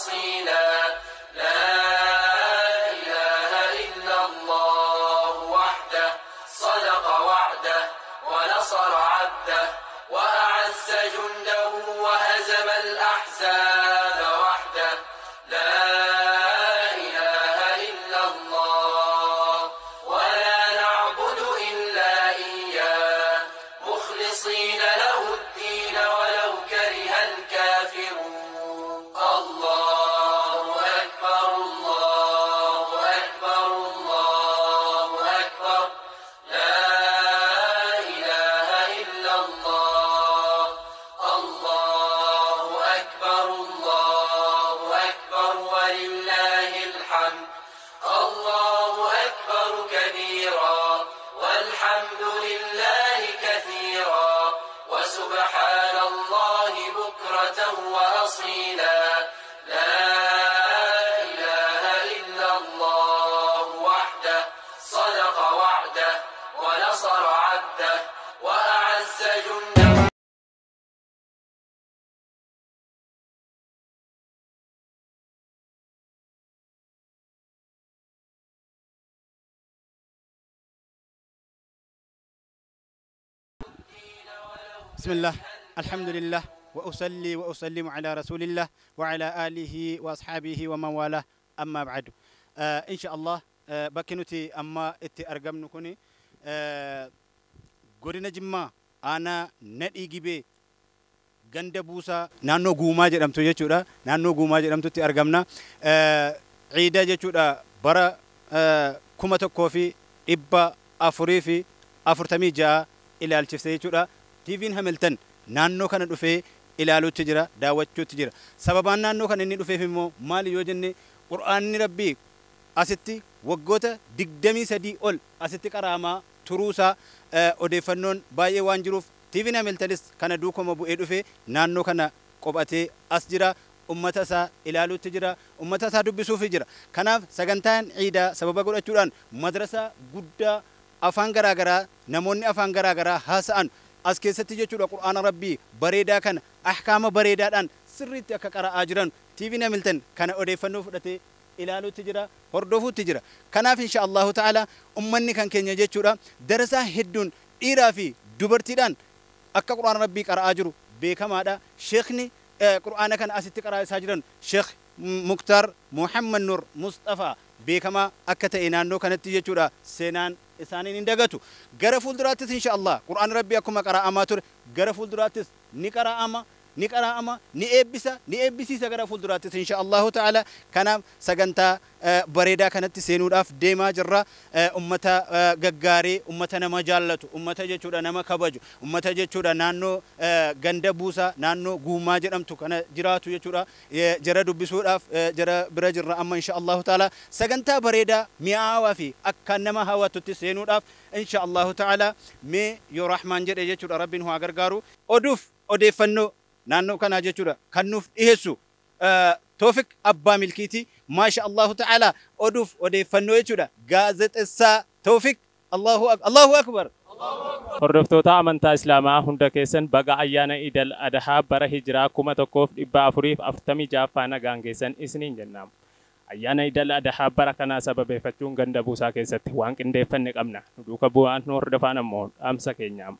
وأصيلا. لا إله إلا الله وحده صدق وعده ونصر عبده وأعز جنده وهزم الأحزاب وحده. لا إله إلا الله ولا نعبد إلا إياه مخلصين له الدين ولو كره الكافرون. الله أكبر الله أكبر الله أكبر. لا إله إلا الله. الله أكبر الله أكبر ولله الحمد. الله أكبر كبيرا والحمد لله كثيرا وسبحان الله بكرة وأصيلا. لا إله إلا الله وحده صدق وعده ونصر عبده وأعز جنده. بسم الله، الحمد لله، وأصلي وأسلم على رسول الله وعلى آله وأصحابه ومن والاه، أما بعد. إن شاء الله bakki nuti amma itti argamnu kuni godina Jimmaa aanaa Nadhii Gibee ganda Buusaa naannoo Guumaa jedhamtu jechuudha. Naannoo Guumaa jedhamtutti argamna. Ciida jechuudha bara 1446 ilaalchifte jechuudha. TV'n Hamilton naannoo kana dhufee ilaaluutti jira, daawwachuutti jira. Sababaan naannoo kana inni dhufeef immoo maali yoo jenne, Qur'aanni Rabbii asitti waggoota 23 ol asitti qaraamaa turuusaa odeeffannoon baay'ee waan jiruuf TV'n Hamiltonis kana duukuma bu'ee dhufee naannoo kana qophatee as jira. Ummata isaa ilaaluutti jira, ummata isaa dubbisuufi jira. Kanaaf sagantaan ciidaa sababa godhachuudhaan madrasaa guddaa afaan garaagaraa namoonni afaan garaagaraa haasa'an as keessatti jechuudha Qur'aana Rabbii bareedaa kana ahkaama bareedaadhaan sirriitti akka qara'aa jiran TV'n Hamilton kana odeeffannoo fudhatee ilaaluutti jira, hordofuutti jira. Kanaaf insha Allahu ta'ala ummanni kan keenya jechuudha darasaa hedduun dhiiraa fi dubartiidhaan akka Qur'aana Rabbii qara'aa jiru beekamaadha. Sheekni Qur'aana kana asitti qara'aa jiran Sheekh Muktaar Muhammad Nur Mustafaa beekamaa akka ta'e naannoo kanatti jechuudha seenaan isaaniin hin dagatu. Gara fuulduraattis insha Allah Qur'aan Rabbii akkuma qara'amaa ture gara fuulduraattis ni qara'ama, ni qara'ama, ni eebbisa, ni eebbisiisa gara fuulduraattis insha Allahu ta'ala. Kanaaf sagantaa bareedaa kanatti seenuudhaaf deemaa jirra. Ummata gaggaarii, ummata nama jaallatu, ummata jechuudha nama kabaju, ummata jechuudha naannoo ganda Buusaa naannoo Guumaa jedhamtu kana jiraatu jechuudha jara dubbisuudhaaf jara bira jirra amma insha Allahu ta'ala. Sagantaa bareedaa mi'aawaa fi akka nama hawwatutti seenuudhaaf insha Allahu ta'ala mee yoo Rahmaan jedhe jechuudha Rabbiin haa gargaaru. Oduuf odeeffannoo naannoo kanaa jechuudha kan nuuf dhiheessu Toofik Abbaa Milkiiti. Maasha Allahu ta'ala oduuf odeeffannoo jechuudha gaazexessaa Toofik. Allahu akbar. Hordoftoota amantaa Islaamaa hunda keessan baga ayyaana Idal Adhaa bara Hijiraa 1446 nagaan geessan isiniin jenna. Ayyaana Idal Adhaa bara kanaa sababeeffachuun ganda Buusaa keessatti waan qindeeffanne qabna. Nu duuka bu'aan nu hordofaan ammoo dhaamsa keenya.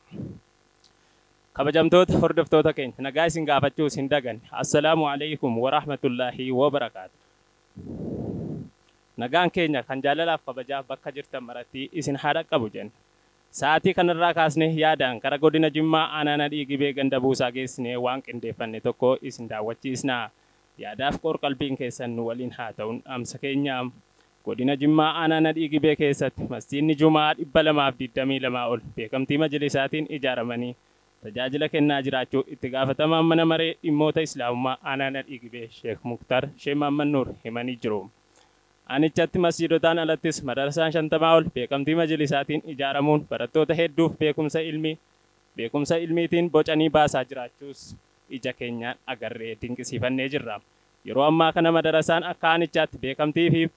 Kabajamtoota hordoftoota keenya nagaa isin gaafachuus hin daganne. Assalaamu alaikum wa rahmatullaahi wa barakaatu. Nagaan keenya kan jaalalaaf kabajaaf bakka jirtan maratti isin haa dhaqqabu jenna. Sa'aatii kanarraa kaasnee yaadaan gara godina Jimmaa aanaa Nadhii Gibee ganda Buusaa geessinee waan qindeeffanne tokko isin daawwachiisna. Yaadaaf qoor-qalbiin keessan nu waliin haa ta'uun dhaamsa keenya. Godina Jimmaa aanaa Nadhii Gibee keessatti masjiidni Jumaa 222 ol beekamtii majlisaatiin ijaaramanii tajaajila kennaa jiraachuu itti gaafatamaan mana maree dhimmoota Islaamummaa aanaa Nadhii Gibee Sheekh Muktaar Sheekh Mahammad Nuur himanii jiru. Aanichatti masjiidotaan alattis madrasaan 50 ol beekamtii majlisaatiin ijaaramuun barattoota hedduuf beekumsa ilmiitiin bocanii baasaa jiraachuus ija keenyaan agarree dinqisiifannee jirra. Yeroo ammaa kana madrasaan akka aanichaatti beekamtii fi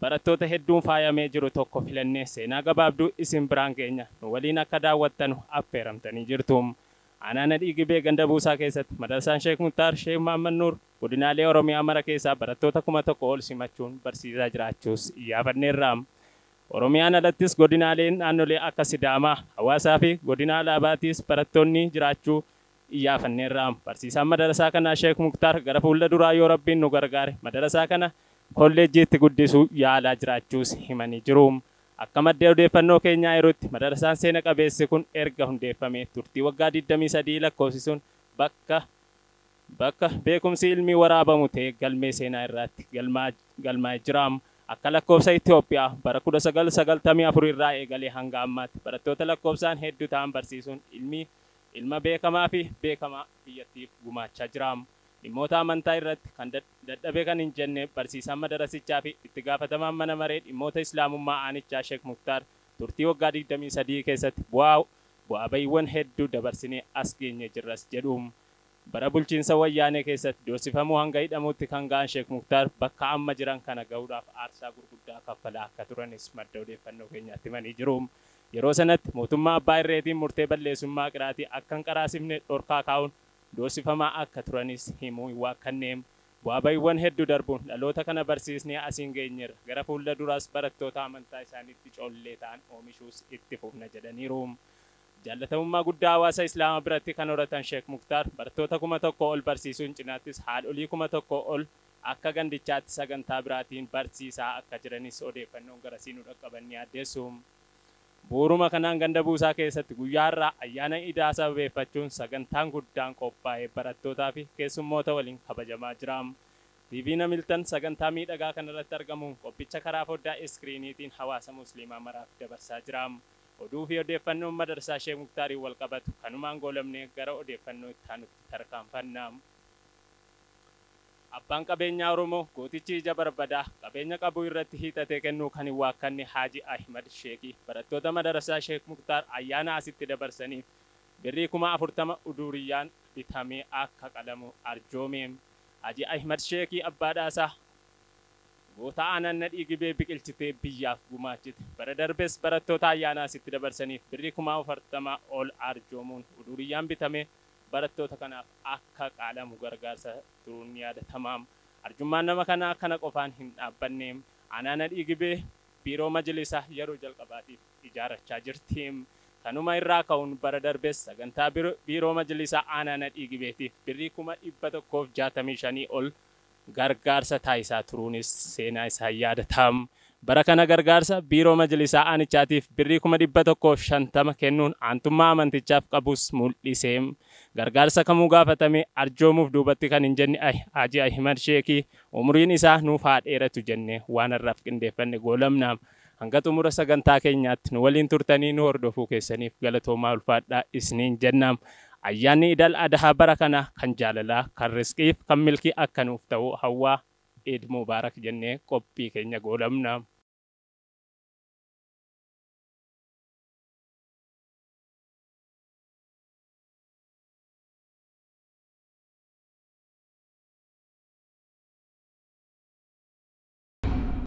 barattoota hedduun faayamee jiru tokko filannee seenaa gabaabduu isin biraan geenya nu waliin akka daawwattanu affeeramtanii jirtu. Aanaa Nadhii Gibee ganda Buusaa keessatti madrasaan Sheekh Muktaar Sheekh Mahammad Nuur godinaalee Oromiyaa mara keessaa barattoota 1000 ol simachuun barsiisaa jiraachuus iyyaafanneerra. Oromiyaan alattis godinaaleen naannolee akka Sidaamaa, Hawaasaa fi godina Alaabaattis barattoonni jiraachuu iyyaafanneerra. Barsiisaan madarasaa kanaa Sheek Muktaar gara fuula duraa yoo Rabbiin nu gargaare madarasaa kana kolleejjiitti guddisuu yaalaa jiraachuus himanii jiru. Akka madda odeeffannoo keenyaa yerootti madarasaan seena qabeessi kun erga hundeeffamee turtii waggaa 23 lakkoofsisuun bakka beekumsi ilmi waraabamu ta'e galmee seenaa irratti galmaa'ee jira. Akka lakkoofsa Itoophiyaa bara 1994 irraa eegalee hanga ammaatti barattoota lakkoofsaan hedduu ta'an barsiisuun ilma beekamaa fi beekamaa biyyattiif gumaachaa jira. Dhimmoota amantaa irratti kan dadhabee kan hin jenne barsiisaan madarasichaa fi itti gaafatamaan mana maree dhimmoota islaamummaa aanichaa Sheek Muktaar turtii waggaa 23 keessatti bu'aa bahiiwwan hedduu dabarsinee as geenye jirras jedhu. Bara bulchiinsa wayyaanee keessatti doorsifamuu hanga hidhamuutti kan ga'an Sheek Muktaar bakka amma jiran kana ga'uudhaaf aarsaa gurguddaa kaffalaa akka turanis madda odeeffannoo keenyaatti himanii jiru. Yeroo sanatti mootummaa abbaa irreetiin murtee balleessummaa qiraatii akka hin qaraasifne dhorkaa kaa'uun doorsifamaa akka turanis himuu hin waakkannee. Bu'aa bahiiwwan hedduu darbuun dhaloota kana barsiisnee asiin geenyeerra. Gara fuula duraas barattoota amantaa isaaniitti collee ta'an oomishuus itti fufna jedhaniiru. Jaallatamummaa guddaa hawaasa Islaamaa biratti kan horatan Sheek Muktaar barattoota 1000 ol barsiisuun cinaattis haadholii 1000 ol akka gandichaatti sagantaa biraatiin barsiisaa akka jiranis odeeffannoon garasii nu dhaqqaban ni addeessu. Bu'uuruma kanaan ganda buusaa keessatti guyyaa har'aa ayyaana idaa sababeeffachuun sagantaan guddaan qophaa'ee barattootaa fi keessummoota waliin kabajamaa jira. TV'n Hamilton sagantaa miidhagaa kanarratti argamuun qophicha karaa foddaa iskiriiniitiin hawaasa musliimaa maraaf dabarsaa jira. Oduu fi odeeffannoon madarsaa Sheek Muktaariin wal qabatu kanumaan goolamnee gara odeeffannoo itti aanutti tarkaanfanna. Abbaan qabeenyaa Oromoo gootichi ija barbadaa qabeenya qabu irratti hiixatee kennuu kan hin waakkanne Haaji Ahmad Sheekii barattoota madarasaa Sheek Muktaar ayyaana asitti dabarsaniif birrii 40,000 uduriyyaan bitamee akka qalamu arjoome. Haaji Ahmad Sheekii abbaa dhaasaa goota aannan nadhii gibee biqilchitee biyyaaf gumaachite. Bara darbes barattoota ayyaana asitti dabarsaniif birrii 40,000 ol arjoomuun uduriyyaan bitamee barattoota kanaaf akka qaalamu gargaarsa turuun ni yaadatama. Arjummaan nama kanaa kana qofaan hin dhaabbanne. Aannan nadhii gibee biiroo majlisaa yeroo jalqabaatiif ijaarrachaa jirti. Kanuma irraa ka'uun bara darbes sagantaa biiroo majlisaa aannan nadhii gibeetiif birrii 165,000 ol gargaarsa taasisaa turuunis seenaa isaa yaadatama. Bara kana gargaarsa biiroo majlisaa aanichaatiif birrii 150,000 kennuun aantummaa amantichaaf qabus mul'ise. Gargaarsa kamuu gaafatame arjoomuuf duubatti kan hin jenne Haaji Ahmad Sheekii umuriin isaa nuuf haa dheeratu jenne waan har'aaf qindeeffanne goolamna. Hanga xumura sagantaa keenyaatti nu waliin turtanii nu hordofuu keessaniif galatoomaa ulfaadhaa isiniin jenna. Ayyaanni Idal Adhaa bara kana kan jaalalaa, kan riskiif, kan milkii akka nuuf ta'u hawwaa Eid Mubaarak jennee qophii keenya goolamna.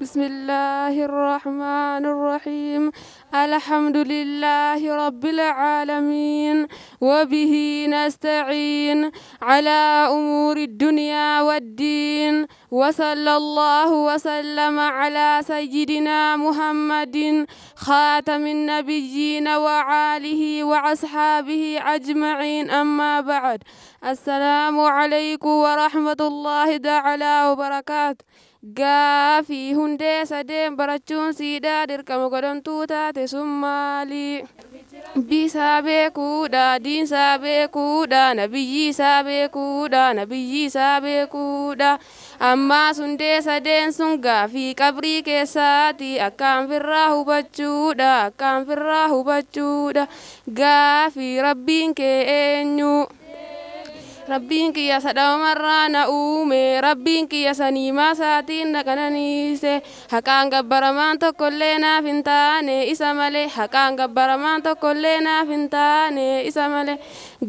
بسم الله الرحمن الرحيم. الحمد لله رب العالمين وبه نستعين على أمور الدنيا والدين، وصلى الله وسلم على سيدنا محمد خاتم النبيين وآله وأصحابه أجمعين. أما بعد، السلام عليكم ورحمة الله تعالى وبركاته. Gaafii hundee sadeen barachuun siidaa dirqama godhamtuu taate sun maali? Bisaa beekuudha, diinsaa beekuudha, nabiyyiisaa beekuudha, nabiyyiisaa beekuudha. Ammaas hundee sadeen sun gaafii qabrii keessaati akkaan firraa hubachuudha, akkaan firraa hubachuudha. Gaafii rabbiin kee eenyu? Rabbiin kiyya sadhamarraa na uume, Rabbiin kiyya saniimaa isaatiin na qananiise. Haqaan gabbaramaan tokkollee naaf hin taane isa malee, haqaan gabbaramaan tokkollee naaf hin taane isa malee.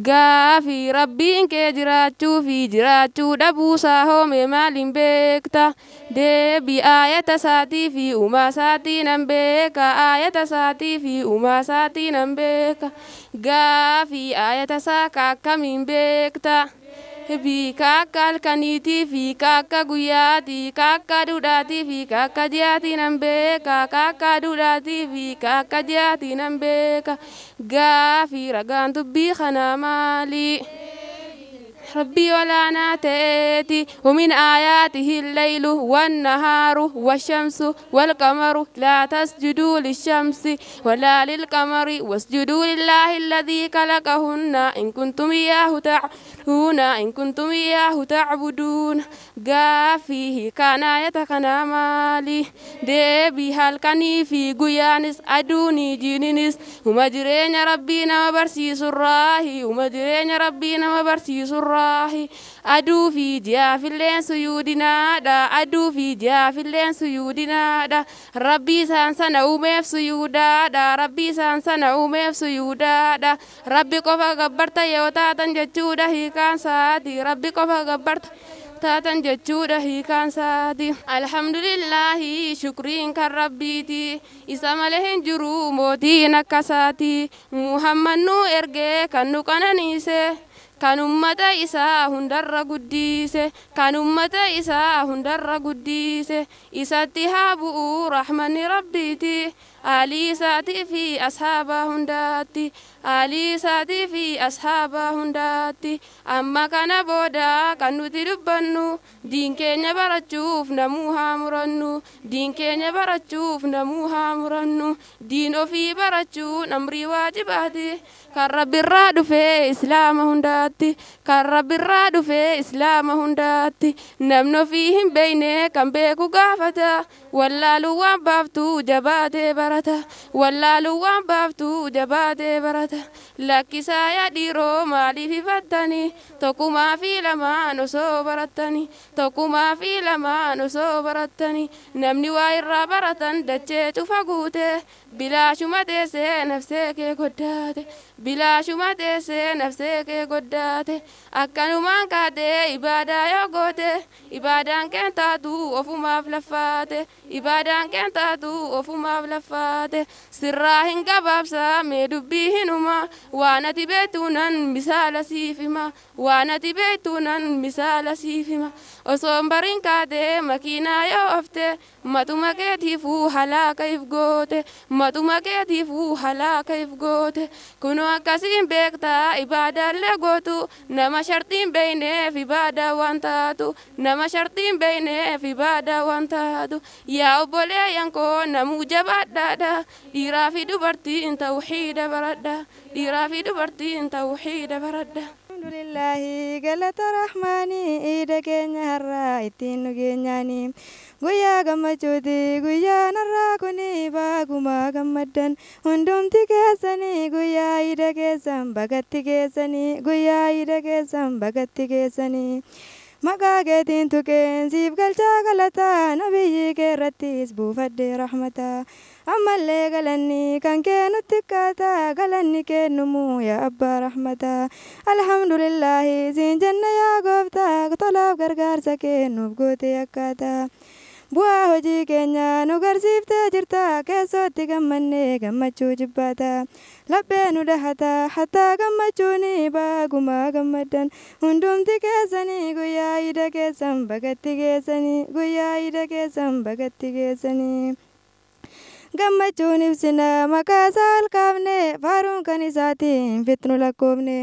Gaafii Rabbiin kee jiraachuu fi jiraachuu dhabuusaa hoome maaliin beekta? Deebii aayata isaatii fi uumaa isaatii nan beeka, aayata isaatii fi uumaa isaatii nan beeka. Gaafii aayata isaa ka akkamiin beekta? Fi ka akka halkaniitii fi ka akka guyyaatii ka akka aduudhaatii fi ka akka ji'aatii nan beeka ka akka aduudhaatii fi ka akka ji'aatii nan beeka gaafii ragaan dubbii kanaa maali? ربي ولا ناتيتي ومن آياته الليل والنهار والشمس والقمر لا تسجدوا للشمس ولا للقمر واسجدوا لله الذي خلقهن إن كنتم إياه تعبدون إن كنتم إياه تعبدون قافيه كان آية مالي ديبي هالكني في قيانس أدوني جينينس وما جرين ربنا وبرسيس الراهي وما جرين ربنا وبرسيس الراهي aduu fi ji'aafilleen suyuudinaadha aduu fi ji'aafilleen suyuudinaadha rabbii isaan sana uumeef suyuudaadha rabbii isaan sana uumeef suyuudaadha rabbi qofa gabbarta yoo taatan jechuudha hiikaan saati rabbi qofa gabbarta taatan jechuudha hiikaan saati alhamdulillaahi shukriin kan rabbiiti isa malee hin jiru mootiin akka saati muhammad nu ergee kan nu qananiise kan ummata isaa hundarra guddise kan ummata isaa hundarra guddise isatti haa bu'u rahmanni rabbiiti aalii isaatii fi ashaaba hundaatti aalii isaatii fi ashaaba hundaatti amma kana booda kan nuti dubbannu diin keenya barachuuf namuu haa murannu diin keenya barachuuf namuu haa murannu diin ofii barachuun amrii waajibaati kan rabbirraa dhufee islaama hundaatti kan rabbirraa dhufee islaama hundaatti namni ofii hin beekne kan beeku gaafata wallaaluu waan baaftuu jabaatee barata wallaaluu waan baaftuu jabaatee barata lakkisaa yaa dhiiroo maaliif ifattanii tokkumaa fi lamaan osoo barattanii tokkumaa fi lamaan osoo barattanii namni waa irraa baratan dachee cufa guute bilaashuma teessee nafsee kee goddaate bilaashuma teessee nafsee kee goddaate akkanumaan kaatee ibaadaa yoo goote ibaadaan keen taatu ofumaaf laffaate ibaadaan keen taatu ofumaaf laffaate sirraa hin gabaabsaa mee dubbii hinuma waan ati beektuunan misaala siif hima waan ati beektuunan misaala siif hima osoo hin barin kaatee makiinaa yoo oofte matuma keetiifuu halaaka if goote matuma keetiifuu halaaka if goote kunoo akkasiin beektaa ibaadaallee gootu nama shartiin beeyneef ibaadaa waan taatu nama shartiin beeyneef ibaadaa waan taatu yaa obboleeyyan koo namuu jabaadhaadha dhiiraa fi dubartiin tawxiida baradha dhiiraa fi dubartiin tawxiida baradha. Alhamdulillahi galata rahmaani iida keenya har'aa ittiin nu geenyaani guyyaa gammachuuti guyyaan har'aa kuni baaguma gammaddan hundumti keessanii guyyaa iida keessan bagatti keessanii guyyaa iida keessan bagatti keessanii maqaa keetiin tuqeen siif galchaa galataa nabiyyi kee irrattis buufadhe rahmataa ammallee galanni kan kee nutti akkaataa galanni kennumuu yaa abbaa rahmataa alhamdulillaahi siin jenna yaa gooftaa tolaaf gargaarsa kennuuf goote akkaataa bu'aa hojii keenya nu garsiiftee jirta keessootti gammannee gammachuu jibbaata laphee nu dahata hattaa gammachuuni baaguma gammaddan hundumti keessanii guyyaa iida keessan bagatti keessanii guyyaa iida keessan bagatti keessanii. Gammachuun ibsina maqaa isaa olkaafne faaruun kan isaatiin fitnu lakkoofne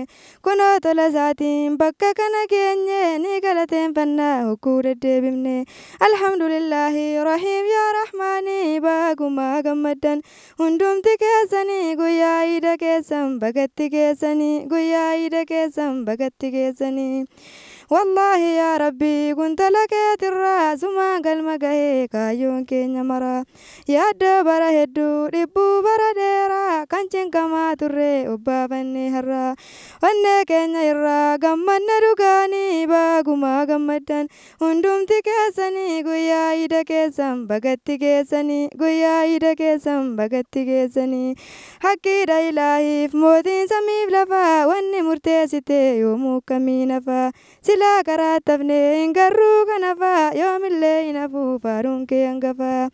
kunoo tola isaatiin bakka kana geenye ni galateeffannaa hokkuu deddeebifne alhamdulillaahi rahiim yaa rahmaani baaguma gammaddan hundumti keessanii guyyaa iida keessan bagatti keessanii guyyaa iida keessan bagatti keessanii. Wallaahi yaa Rabbii kuntala keetirraa sumaan galma gahee kaayyoon keenya mara yaaddoo bara hedduu dhibbuu bara dheeraa kan cinqamaa turre obbaafannee har'aa onnee keenya irraa gammanna dhugaanii baaguma gammaddan hundumti keessanii guyyaa iida keessan bagatti keessanii guyyaa iida keessan bagatti keessanii hakkiidha ilaahiif mootiin samiif lafaa wanni murteessite yoomuu kamiin hafaa silaa karaa tafne hin garruu kanafaa yoomillee hin hafuu faaruun kee hangafaa.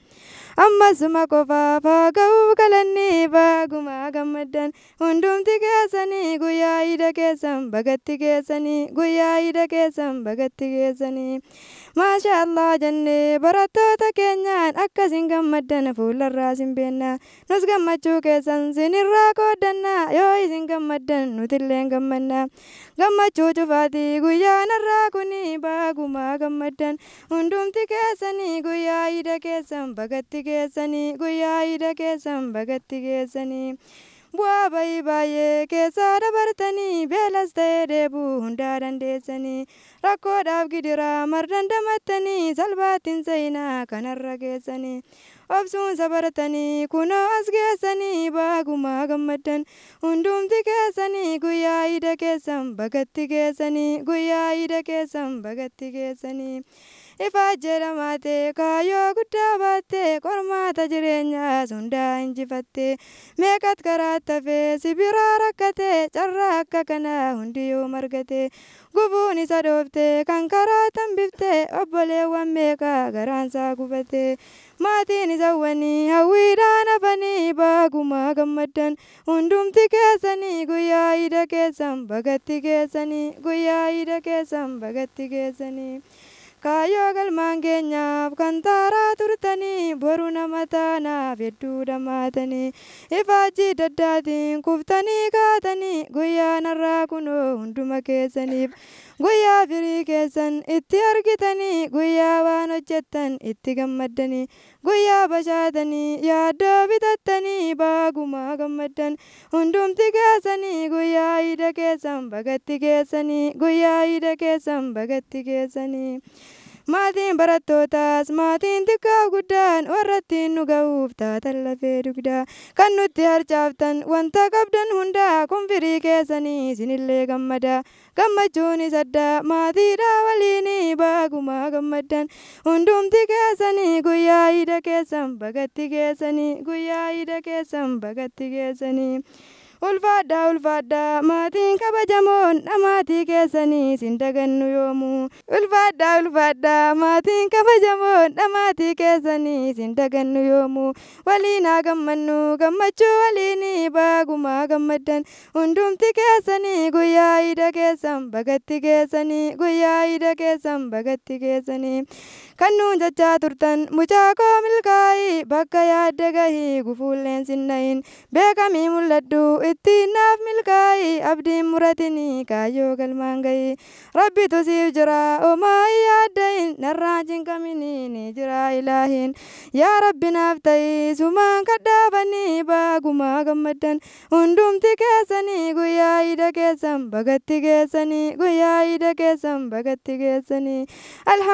Ammasuma qofaaf haa ga'uu galanni bagumaa gammaddan hundumti keessanii guyyaa iida keessan bagatti keessanii guyyaa iida keessan bagatti keessanii. Maasha Allah jennee barattoota keenyaan akkasin gammaddan fuularraa sin beenna. Nus gammachuu keessan sinirraa qooddanna yoo isin gammaddan nutilleen gammanna. Gammachuu cufaatii guyyaan har'aa kuni bagumaa gammaddan hundumti keessanii guyyaa iida keessan bagatti keessanii guyyaa iida keessan bagatti keessanii. Bu'aa bayii baay'ee keessaa dabartanii beelas ta'ee deebuu hundaa dandeessanii rakkoodhaaf gidiraa mardan damattanii salphaattiin seenaa kanarra geessanii obsuun sabartanii kunoo as geessanii bagumaa gammaddan hundumti keessanii guyyaa iida keessan bagatti keessanii guyyaa iida keessan bagatti keessanii. Ifaa jedhamaatee kaayyoo guddaa baattee qormaata jireenyaas hundaa injifattee meeqat karaa tafee si biraa rakkatee carraa akka kanaa hundi yoo margatee gufuun isa dhooftee kan karaa tambiftee obboleewwan meeqaa garaansaa gubatee maatiin isa hawwanii hawwiidhaan hafanii bagumaa gammaddan hundumti keessanii guyyaa iida keessan bagatti keessanii guyyaa iida keessan bagatti keessanii. Kaayyoo galmaan keenyaaf kan taaraa turtanii boru nama taanaaf hedduu dhamaatanii ifaajjii daddaatiin kuftanii kaatanii guyyaan har'aa kunoo hunduma keessaniif guyyaa firii keessan itti argitanii guyyaa waan hojjettan itti gammaddanii guyyaa bashaatanii yaaddoo bitattanii bagumaa gammaddan hundumti keessanii guyyaa iida keessan bagatti keessanii guyyaa iida keessan bagatti keessanii. Maatiin barattootaas maatiin xiqqaa guddaan warra ittiin nu ga'uuf taatan lafee dugdaa kan nutti harcaaftan wanta qabdan hundaa kun firii keessanii isinillee gammada gammachuunis addaa maatiidhaa waliinii bagumaa gammaddan hundumti keessanii guyyaa iida keessan bagatti keessanii guyyaa iida keessan bagatti keessanii. Ulfaadhaa ulfaadhaa maatiin kabajamoon dhamaatii keessanii sin dagannu yoomuu. Ulfaadhaa ulfaadhaa maatiin kabajamoon dhamaatii keessanii sin dagannu yoomuu. Waliin haa gammannu gammachuu waliinii bagumaa gammaddan hundumti keessanii guyyaa iida keessan bagatti keessanii guyyaa iida keessan bagatti keessanii. Kan nuun jechaa turtan mucaa koo milkaa'ii bakka yaadde gahii gufuulleen sin dhahin beekamii mul'adhu ittiin naaf milkaa'ii abdiin muratinii kaayyoo galmaan gahii rabbitu siif jira homaa hin yaaddahin narraa cinqaminii ni jira ilaahin yaa rabbi naaf ta'ii sumaan kadhaafanii bagumaa gammaddan hundumti keessanii guyyaa iida keessan bagatti keessanii guyyaa iida keessan bagatti keessanii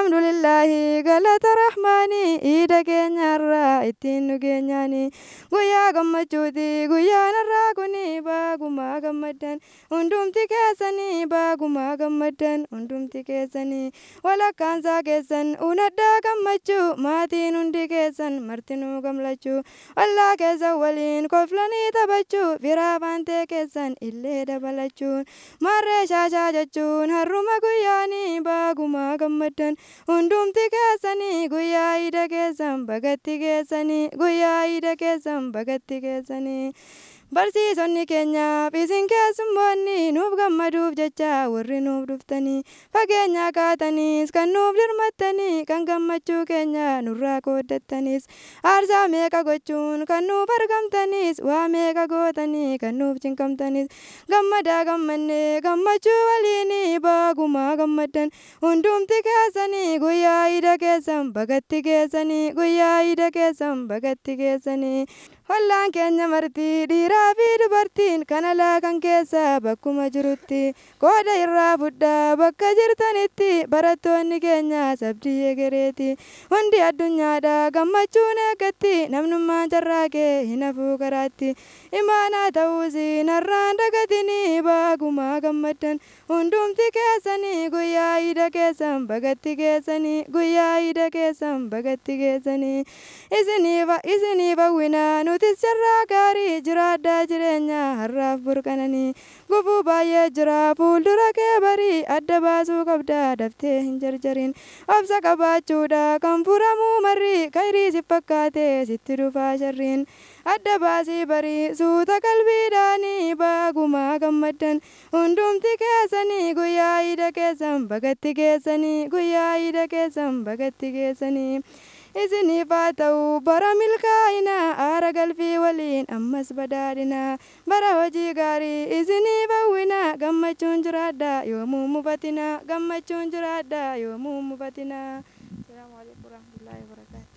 alhamdulillaahi galata rahmaanii iida keenyarraa ittiin nu geenyaanii guyyaa gammachuuti guyyaan har'aa kuni bagumaa gammaddan hundumti keessanii bagumaa gammaddan hundumti keessanii walakkaansaa keessan unaddaa gammachuu maatiin hundi keessan martinuu gammachuu ollaa keessan waliin koflanii taphachuu firaa baantee keessan illee dabalachuun marree shaashaa jechuun harruma guyyaanii bagumaa gammaddan hundumti keessanii guyyaa iida keessan bagatti keessanii guyyaa iida keessan bagatti keessanii. Barsiisonni keenyaaf isin keessummoonni nuuf gammaduuf jecha warri nuuf dhuftanii fageenya kaataniis kan nuuf dirmattanii kan gammachuu keenya nurraa qooddattaniis aarsaa meeqa gochuun kan nuuf argamtaniis waa meeqa gootanii kan nuuf cinqamtaniis gammadaa gammannee gammachuu waliinii bagumaa gammaddan hundumti keessanii guyyaa iida keessan bagatti keessanii guyyaa iida keessan bagatti keessanii. Ollaan keenya marti dhiiraa fi dubartiin kan alaa kan keessa bakkuma jirutti qooda irraa fudhaa bakka jirtanitti barattoonni keenya sabdii egereeti hundi addunyaadha gammachuun eeggatti namnummaan carraaqee hin hafuu karaatti imaanaa ta'uusi narraan dagatinii bagumaa gammaddan hundumti keessanii guyyaa iida keessan bagatti keessanii guyyaa iida keessan bagatti keessanii isiniif hawwinaa nuti. Nutis carraa gaarii jiraadhaa jireenya har'aaf burqananii. Gufuu baay'ee jira fuuldura kee barii adda baasuu qabda daftee hin jarjarin. Obsa qabaachuudha kan furamuu marri kayrii si fakkaate sitti dhufaa sharriin. Adda baasii barii suuta qalbiidhaanii baagumaa gammaddan. Hundumti keessanii guyyaa iida keessan bagatti geessanii guyyaa iida keessan bagatti geessanii. Isiniif haa ta'u bara milkaa'ina aara galfii waliin ammas badhaadhina. Bara hojii gaarii isiniif hawwina gammachuun jiraadha yoomuu mufatina gammachuun jiraadha yoomuu mufatina. Salaamu alaikum warahmatullaahi wabarakaatuh.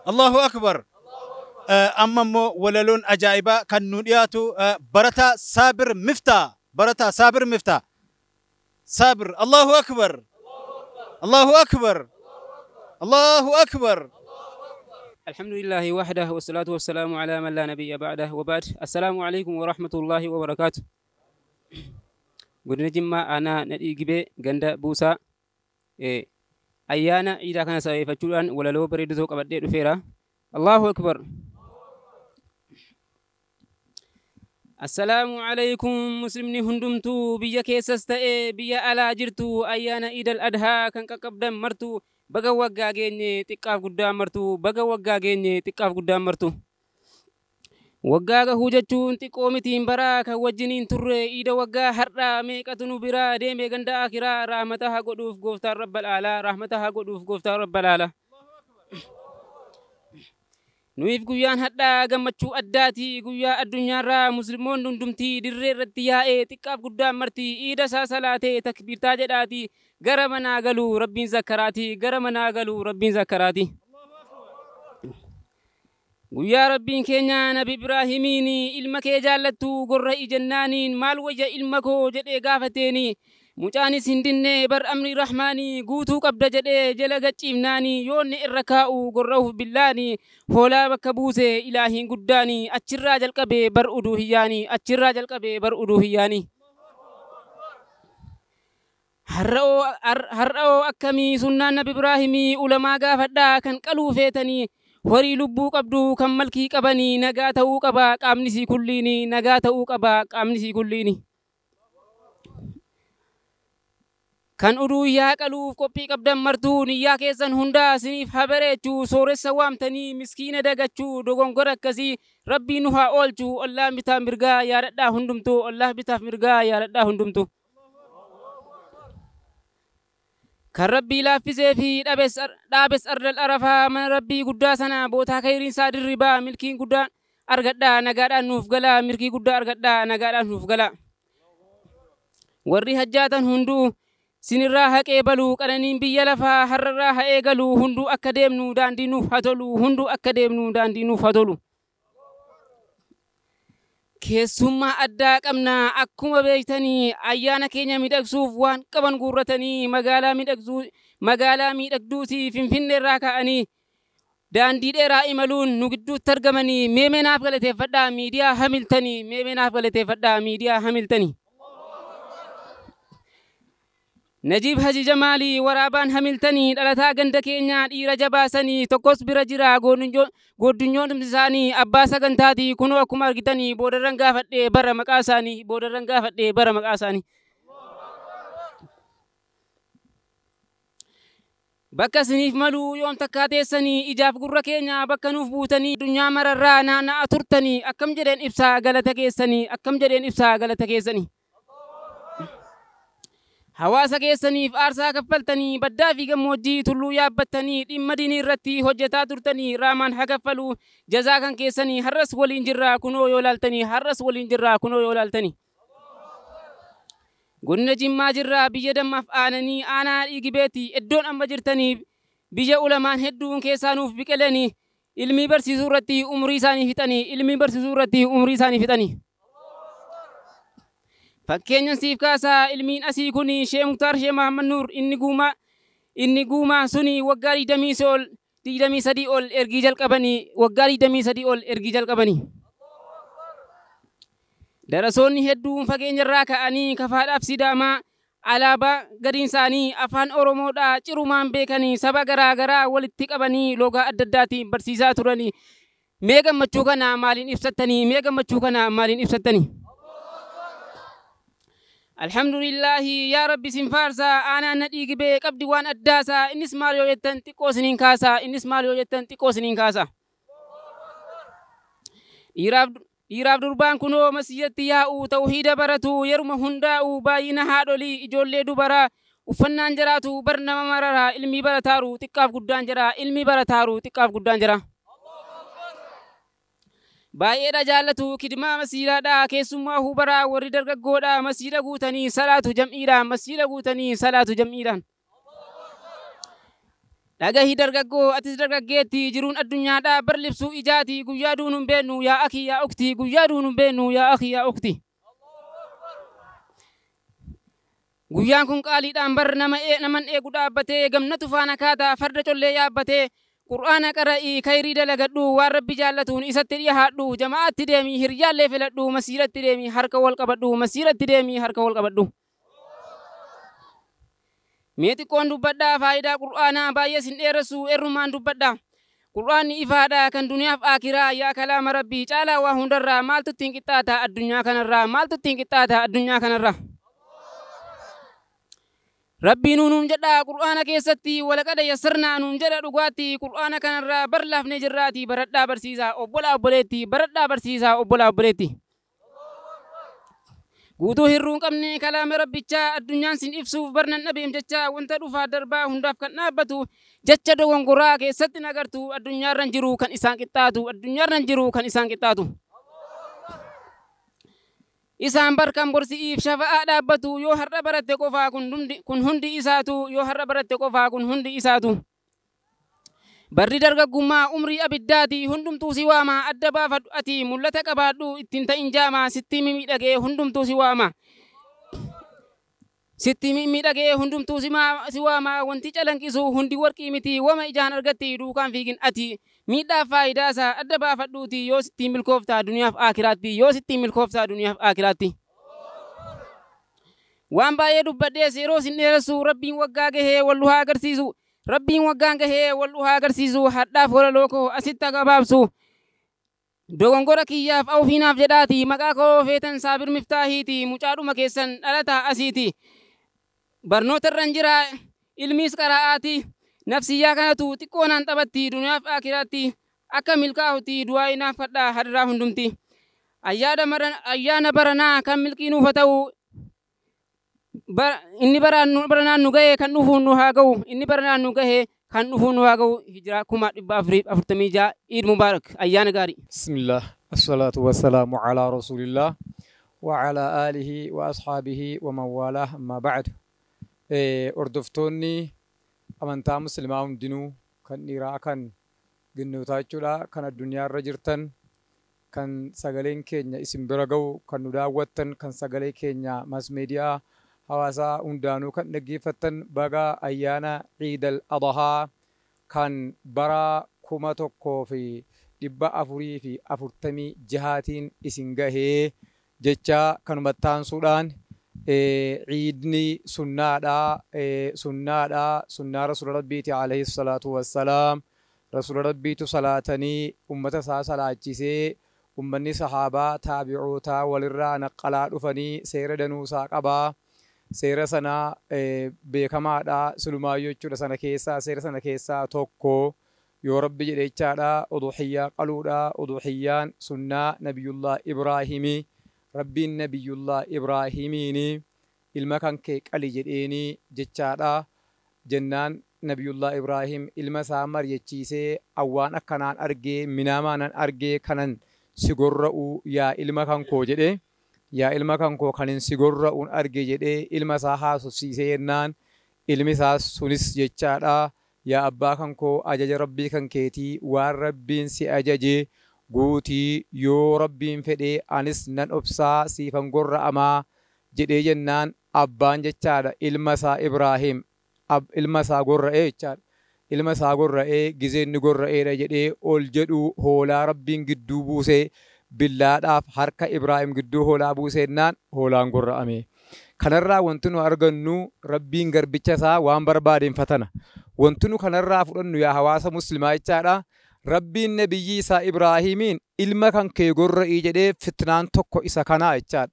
Allahu akbar. Amma immoo walaloon ajaa'ibaa kan nu dhiyaatu barataa Saabir Miftaa. Barataa Saabir Miftaa. Saabir Allahu akbar. Allahu akbar. Allahu akbar. الحمد لله وحده والصلاة والسلام على من لا نبي بعده وبعد. السلام عليكم ورحمة الله وبركاته. Godina Jimmaa aanaa Nadhii Gibee ganda Buusaa ayyaana iidaa kana sababeeffachuudhaan walaloo bareedu tokko qabadhee dhufeera. Allahu akbar. Assalaamu alaikum muslimni hundumtuu biyya keessas ta'ee biyya alaa jirtu ayyaana Iidal Adhaa kan qaqqabdan martu baga waggaa geenye xiqqaaf guddaa martu baga waggaa geenye xiqqaaf guddaa martu. Waggaa gahuu jechuun xiqqoo mitiin baraa kan wajjiniin turre iida waggaa har'aa meeqatu nu biraa deeme ganda akiraa rahmata haa godhuuf gooftaan rabbal aalaa rahmata haa godhuuf gooftaan rabbal aalaa. Nuyiif guyyaan hadhaa gammachuu addaati guyyaa addunyaarraa musliimoonni hundumtii dirree irratti yaa'ee xiqqaaf guddaan marti iida isaa salaatee takbiirtaa jedhaati gara manaa galuu rabbiin zakkaraati gara manaa galuu rabbiin zakkaraati. Guyyaa rabbiin keenya Nabi Ibraahimiin ilma kee jaallattu gorra'i jennaaniin maal wayya ilma koo jedhee gaafateeni mucaanis hin dinne bar amri rahmaanii guutuu qabda jedhee jala gacciifnaanii yoonni irra kaa'u gorra'uuf billaanii hoolaa bakka buuse ilaahiin guddaanii achirraa jalqabee bar uduu hiyyaanii achirraa jalqabee bar uduu hiyyaanii. Har'oo akkamii sunnaan Nabi Ibraahimii ulamaa gaafadhaa kan qaluu feetanii horii lubbuu qabdu kan malkii qabanii nagaa ta'uu qaba qaamni sii kulliini nagaa ta'uu qaba qaamni sii kulliini. Kan uduu yaa qaluuf qophii qabdan martuu niyyaa keessan hundaa siniif haa bareechuu sooressa waamtanii miskiina dagachuu dogongora akkasii rabbii nu haa oolchuu ollaa bitaaf mirgaa yaadadhaa hundumtuu ollaa bitaaf mirgaa yaadadhaa hundumtuu. Kan rabbii laaffisee fi dhaabes ardal arafaa mana rabbii guddaa sana bootaa kayriinsaa dirribaa milkiin guddaan argadhaa nagaadhaan nuuf galaa milkii guddaa argadhaa nagaadhaan nuuf galaa. Warri hajjaatan hunduu sinirraa haqee baluu qananiin biyya lafaa har'arraa haa eegaluu hunduu akka deemnu daandii nuuf haa tolu hunduu akka deemnu daandii nuuf haa tolu. Keessummaa addaa qabna akkuma beektanii ayyaana keenya miidhagsuuf waan qaban guurratanii magaalaa miidhagduutii Finfinneerraa ka'anii daandii dheeraa imaluun nu gidduutti argamanii meemee naaf galateeffadhaa miidiyaa Hamiltanii meemee naaf galateeffadhaa miidiyaa Hamiltanii. Najiib Haji Jamaalii waraabaan Hamiltanii dhalataa ganda keenyaa dhiira jabaasanii tokkos bira jira gooddunyoon isaanii abbaa sagantaatii kunoo akkuma argitanii boodarran gaafadhee bara maqaa isaanii boodarran gaafadhee bara maqaa isaanii. Bakka isiniif maluu yoom takkaa teessanii ijaaf gurra keenya bakka nuuf buutanii addunyaa mararraa naanna'aa turtanii akkam jedheen ibsaa galata keessanii akkam jedheen ibsaa galata keessanii. Hawaasa keessaniif aarsaa kaffaltanii baddaa fi gammoojjii tulluu yaabbattanii dhimma diinii irratti hojjetaa turtanii raamaan haa kaffaluu jazaa kan keessanii har'as waliin jirraa kunoo yoo laaltanii har'as waliin jirraa kunoo yoo laaltanii. Godina Jimmaa jirraa biyya dammaaf aananii aanaa dhiigibeeti iddoon amma jirtanii biyya ulamaan hedduun keessaa nuuf biqilanii ilmii barsiisuu irratti umurii isaanii fixanii ilmii barsiisuu irratti umurii isaanii fixanii. Fakkeenyan siif kaasaa ilmiin asii kun Shee Muktaar Shee Mahammad Nuur inni guumaa suni waggaa 23 ol ergii jalqabanii waggaa 23 ol ergii jalqabanii. Darasoonni hedduun fageenyarraa ka'anii kafaadhaaf Sidaamaa alaabaa gadiin isaanii afaan Oromoodhaa cirumaan beekanii saba garaa garaa walitti qabanii loogaa adda addaatiin barsiisaa turanii. Mee gammachuu kana maaliin ibsattanii? Mee gammachuu kana maaliin ibsattanii? Alhamdulillahi yaa Rabbi sin faarsaa aanaan na dhiigibee qabdi waan addaasaa innis maal yoo jettan xiqqoo isiniin kaasaa innis maal yoo jettan xiqqoo isiniin kaasaa. Dhiiraaf durbaan kunoo masiyyatti yaa'u tawhiida baratu yeruma hundaa'u baay'ina haadholii ijoollee dubaraa uffannaan jiraatu bar nama mararaa ilmi barataaru xiqqaaf guddaan jira ilmi barataaru xiqqaaf guddaan jira. Baay'eedha jaallatu kidmaa masiilaadha keessummaa hubaraa warri dargaggoodha masiila guutanii salaatu jam'iidhaan masiila guutanii salaatu jam'iidhaan. Dhagahi dargaggoo atis dargaggeetti jiruun addunyaadha bar libsuu ijaati guyyaa duun hin beennu yaa akii yaa ukti guyyaa duun hin beennu yaa akii yaa ukti. Guyyaan kun qaaliidhaan bar naman eegu dhaabbatee gamnatu faana kaataa farda collee yaabbatee Qur'aana qara'ii khayrii dalagadhu waan Rabbi jaallatuun isatti dhiyaadhu jamaa'atti deemii hiryaallee filadhu masiiratti deemii harka wal qabadhu masiiratti deemii harka wal qabadhu. Mee xiqqoon dubbadhaa faayidaa Qur'aanaa baay'ee sin dheeressu errumaan dubbadhaa. Qur'aanni ifaadha kan duniyaaf aakiraa yaa kalaama Rabbii caalaa waa hundarraa maaltu ittiin qixxaata addunyaa kanarraa maaltu ittiin qixxaata addunyaa kanarraa. Rabbii nuun jedha Qur'aana keessatti walaqada yassarnaa nuun jedha dhugaatti Qur'aana kanarraa bar laafnee jirraati baradhaa barsiisaa obbolaa obboleetti baradhaa barsiisaa obbolaa obboleetti. Guutuu hirruu hin qabne kalaama Rabbichaa addunyaan sin ibsuuf barnan dhabeem jecha wanta dhufaa darbaa hundaaf kan dhaabbatu jecha dogongoraa keessatti nagartu addunyaarran jiru kan isaan qixxaatu addunyaarran jiru kan isaan qixxaatu. Isaan barkan borsi'iif shafa'aa dhaabbatu yoo har'a baratte qofaa kun hundi isaatu yoo har'a baratte qofaa kun hundi isaatu. Barri dargaggummaa umrii abiddaati hundumtuu si waama adda baafadhu ati mul'ata qabaadhu ittiin ta'in jaamaa sitti mimmiidhagee hundumtuu si waama. Sitti mimmiidhagee hundumtuu si waama wanti calanqisu hundi warqii miti wama ijaan argatti duukaan fiigin ati miidhaa faayidaa isaa adda baafadhuuti yoo sittiin milkooftaa duniyaaf aakiraatti yoo sittiin milkooftaa duniyaaf aakiraatti. Waan baay'ee dubbadhees yeroo sin dheeressu Rabbiin waggaa gahee wal haa agarsiisu. Rabbiin waggaan gahee wal haa agarsiisu hadhaaf walaloo koo asitti gabaabsu. Dogongora kiyyaaf awfiinaaf jedhaati maqaa koo feetan Saabir Miftaahiiti mucaadhuma keessan dhalataa asiiti. Barnoota irran jira ilmiis qaraa'aati nafsiyyaa kanatu xiqqoo naan taphatti duniyaaf aakiraatti akka milkaa'utti du'aa inaaf kadhaa hadiraa hundumti. Ayyaana baranaa kan milkii nuuf haa ta'u inni baranaan nu gahee kan dhufuun nu haa ga'u inni baranaan nu gahee kan dhufuun nu haa ga'u hijiraa 1446 Eid Mubarak ayyaana gaarii. Bismillah assalatu wassalamu ala rasulillah wa ala alihi wa ashabihi wa man walah amma ba'd. Hordoftoonni amantaa musliimaa hundinuu kan dhiiraa kan ginnootaa jechuudha kan addunyaarra jirtan kan sagaleen keenya isin bira ga'u kan nu daawwattan kan sagalee keenya maas meediyaa hawaasaa hundaanuu kan dhaggeeffattan baga ayyaana Iidal Adhaa kan bara 1446 isin gahee jecha kanuma taansuudhaan ciidni sunnaadha sunnaadha sunnaa rasuula rabbiiti alayhi salaatu wassalaam rasuula rabbiitu salaatanii ummata isaa salaachisee ummanni sahaabaa taabi'ootaa walirraa naqqalaa dhufanii seera danuusaa qabaa. Seera sana beekamaadha silumaayyoo jechuudha sana keessaa seera sana keessaa tokko yoo rabbi jedhe jechaadha uduhiyyaa qaluudha uduhiyyaan sunnaa nabiyullaa Ibraahimii rabbiin nabiyullaa Ibraahimiini ilma kan kee qali jedheeni jechaadha jennaan nabiyullaa Ibraahim ilma isaa mari'achiisee awwaan akkanaan argee minaamaanan argee kanan si gorra'u yaa ilma kan koo jedhee. Yaa ilma kan koo kanin si gorra'uun arge jedhee ilma isaa haasofsiisee jennaan ilmi isaa sunis jechaadha yaa abbaa kan koo ajaja rabbii kan keetii waan rabbiin si ajaje guutii yoo rabbiin fedhee anis nan obsaa siifan gorra'amaa jedhee jennaan abbaan jechaadha ilma isaa Ibraahim ilma isaa gorra'ee jechaadha. Ilma isaa gorra'ee gizeenni gorra'eedha jedhee ol jedhu hoolaa rabbiin gidduu buusee Billaadhaaf harka Ibraahim gidduu hoolaa buuseennaan hoolaan gorra'ame. Kanarraa wanti nu argannu Rabbiin garbicha isaa waan barbaadeen fatana. Wanti nu kanarraa fudhannu yaa hawaasa muslimaa jechaadha. Rabbiin nabiyyi isaa Ibraahimiin ilma kan kee gorra'ii jedhee fitnaan tokko isa kanaa jechaadha.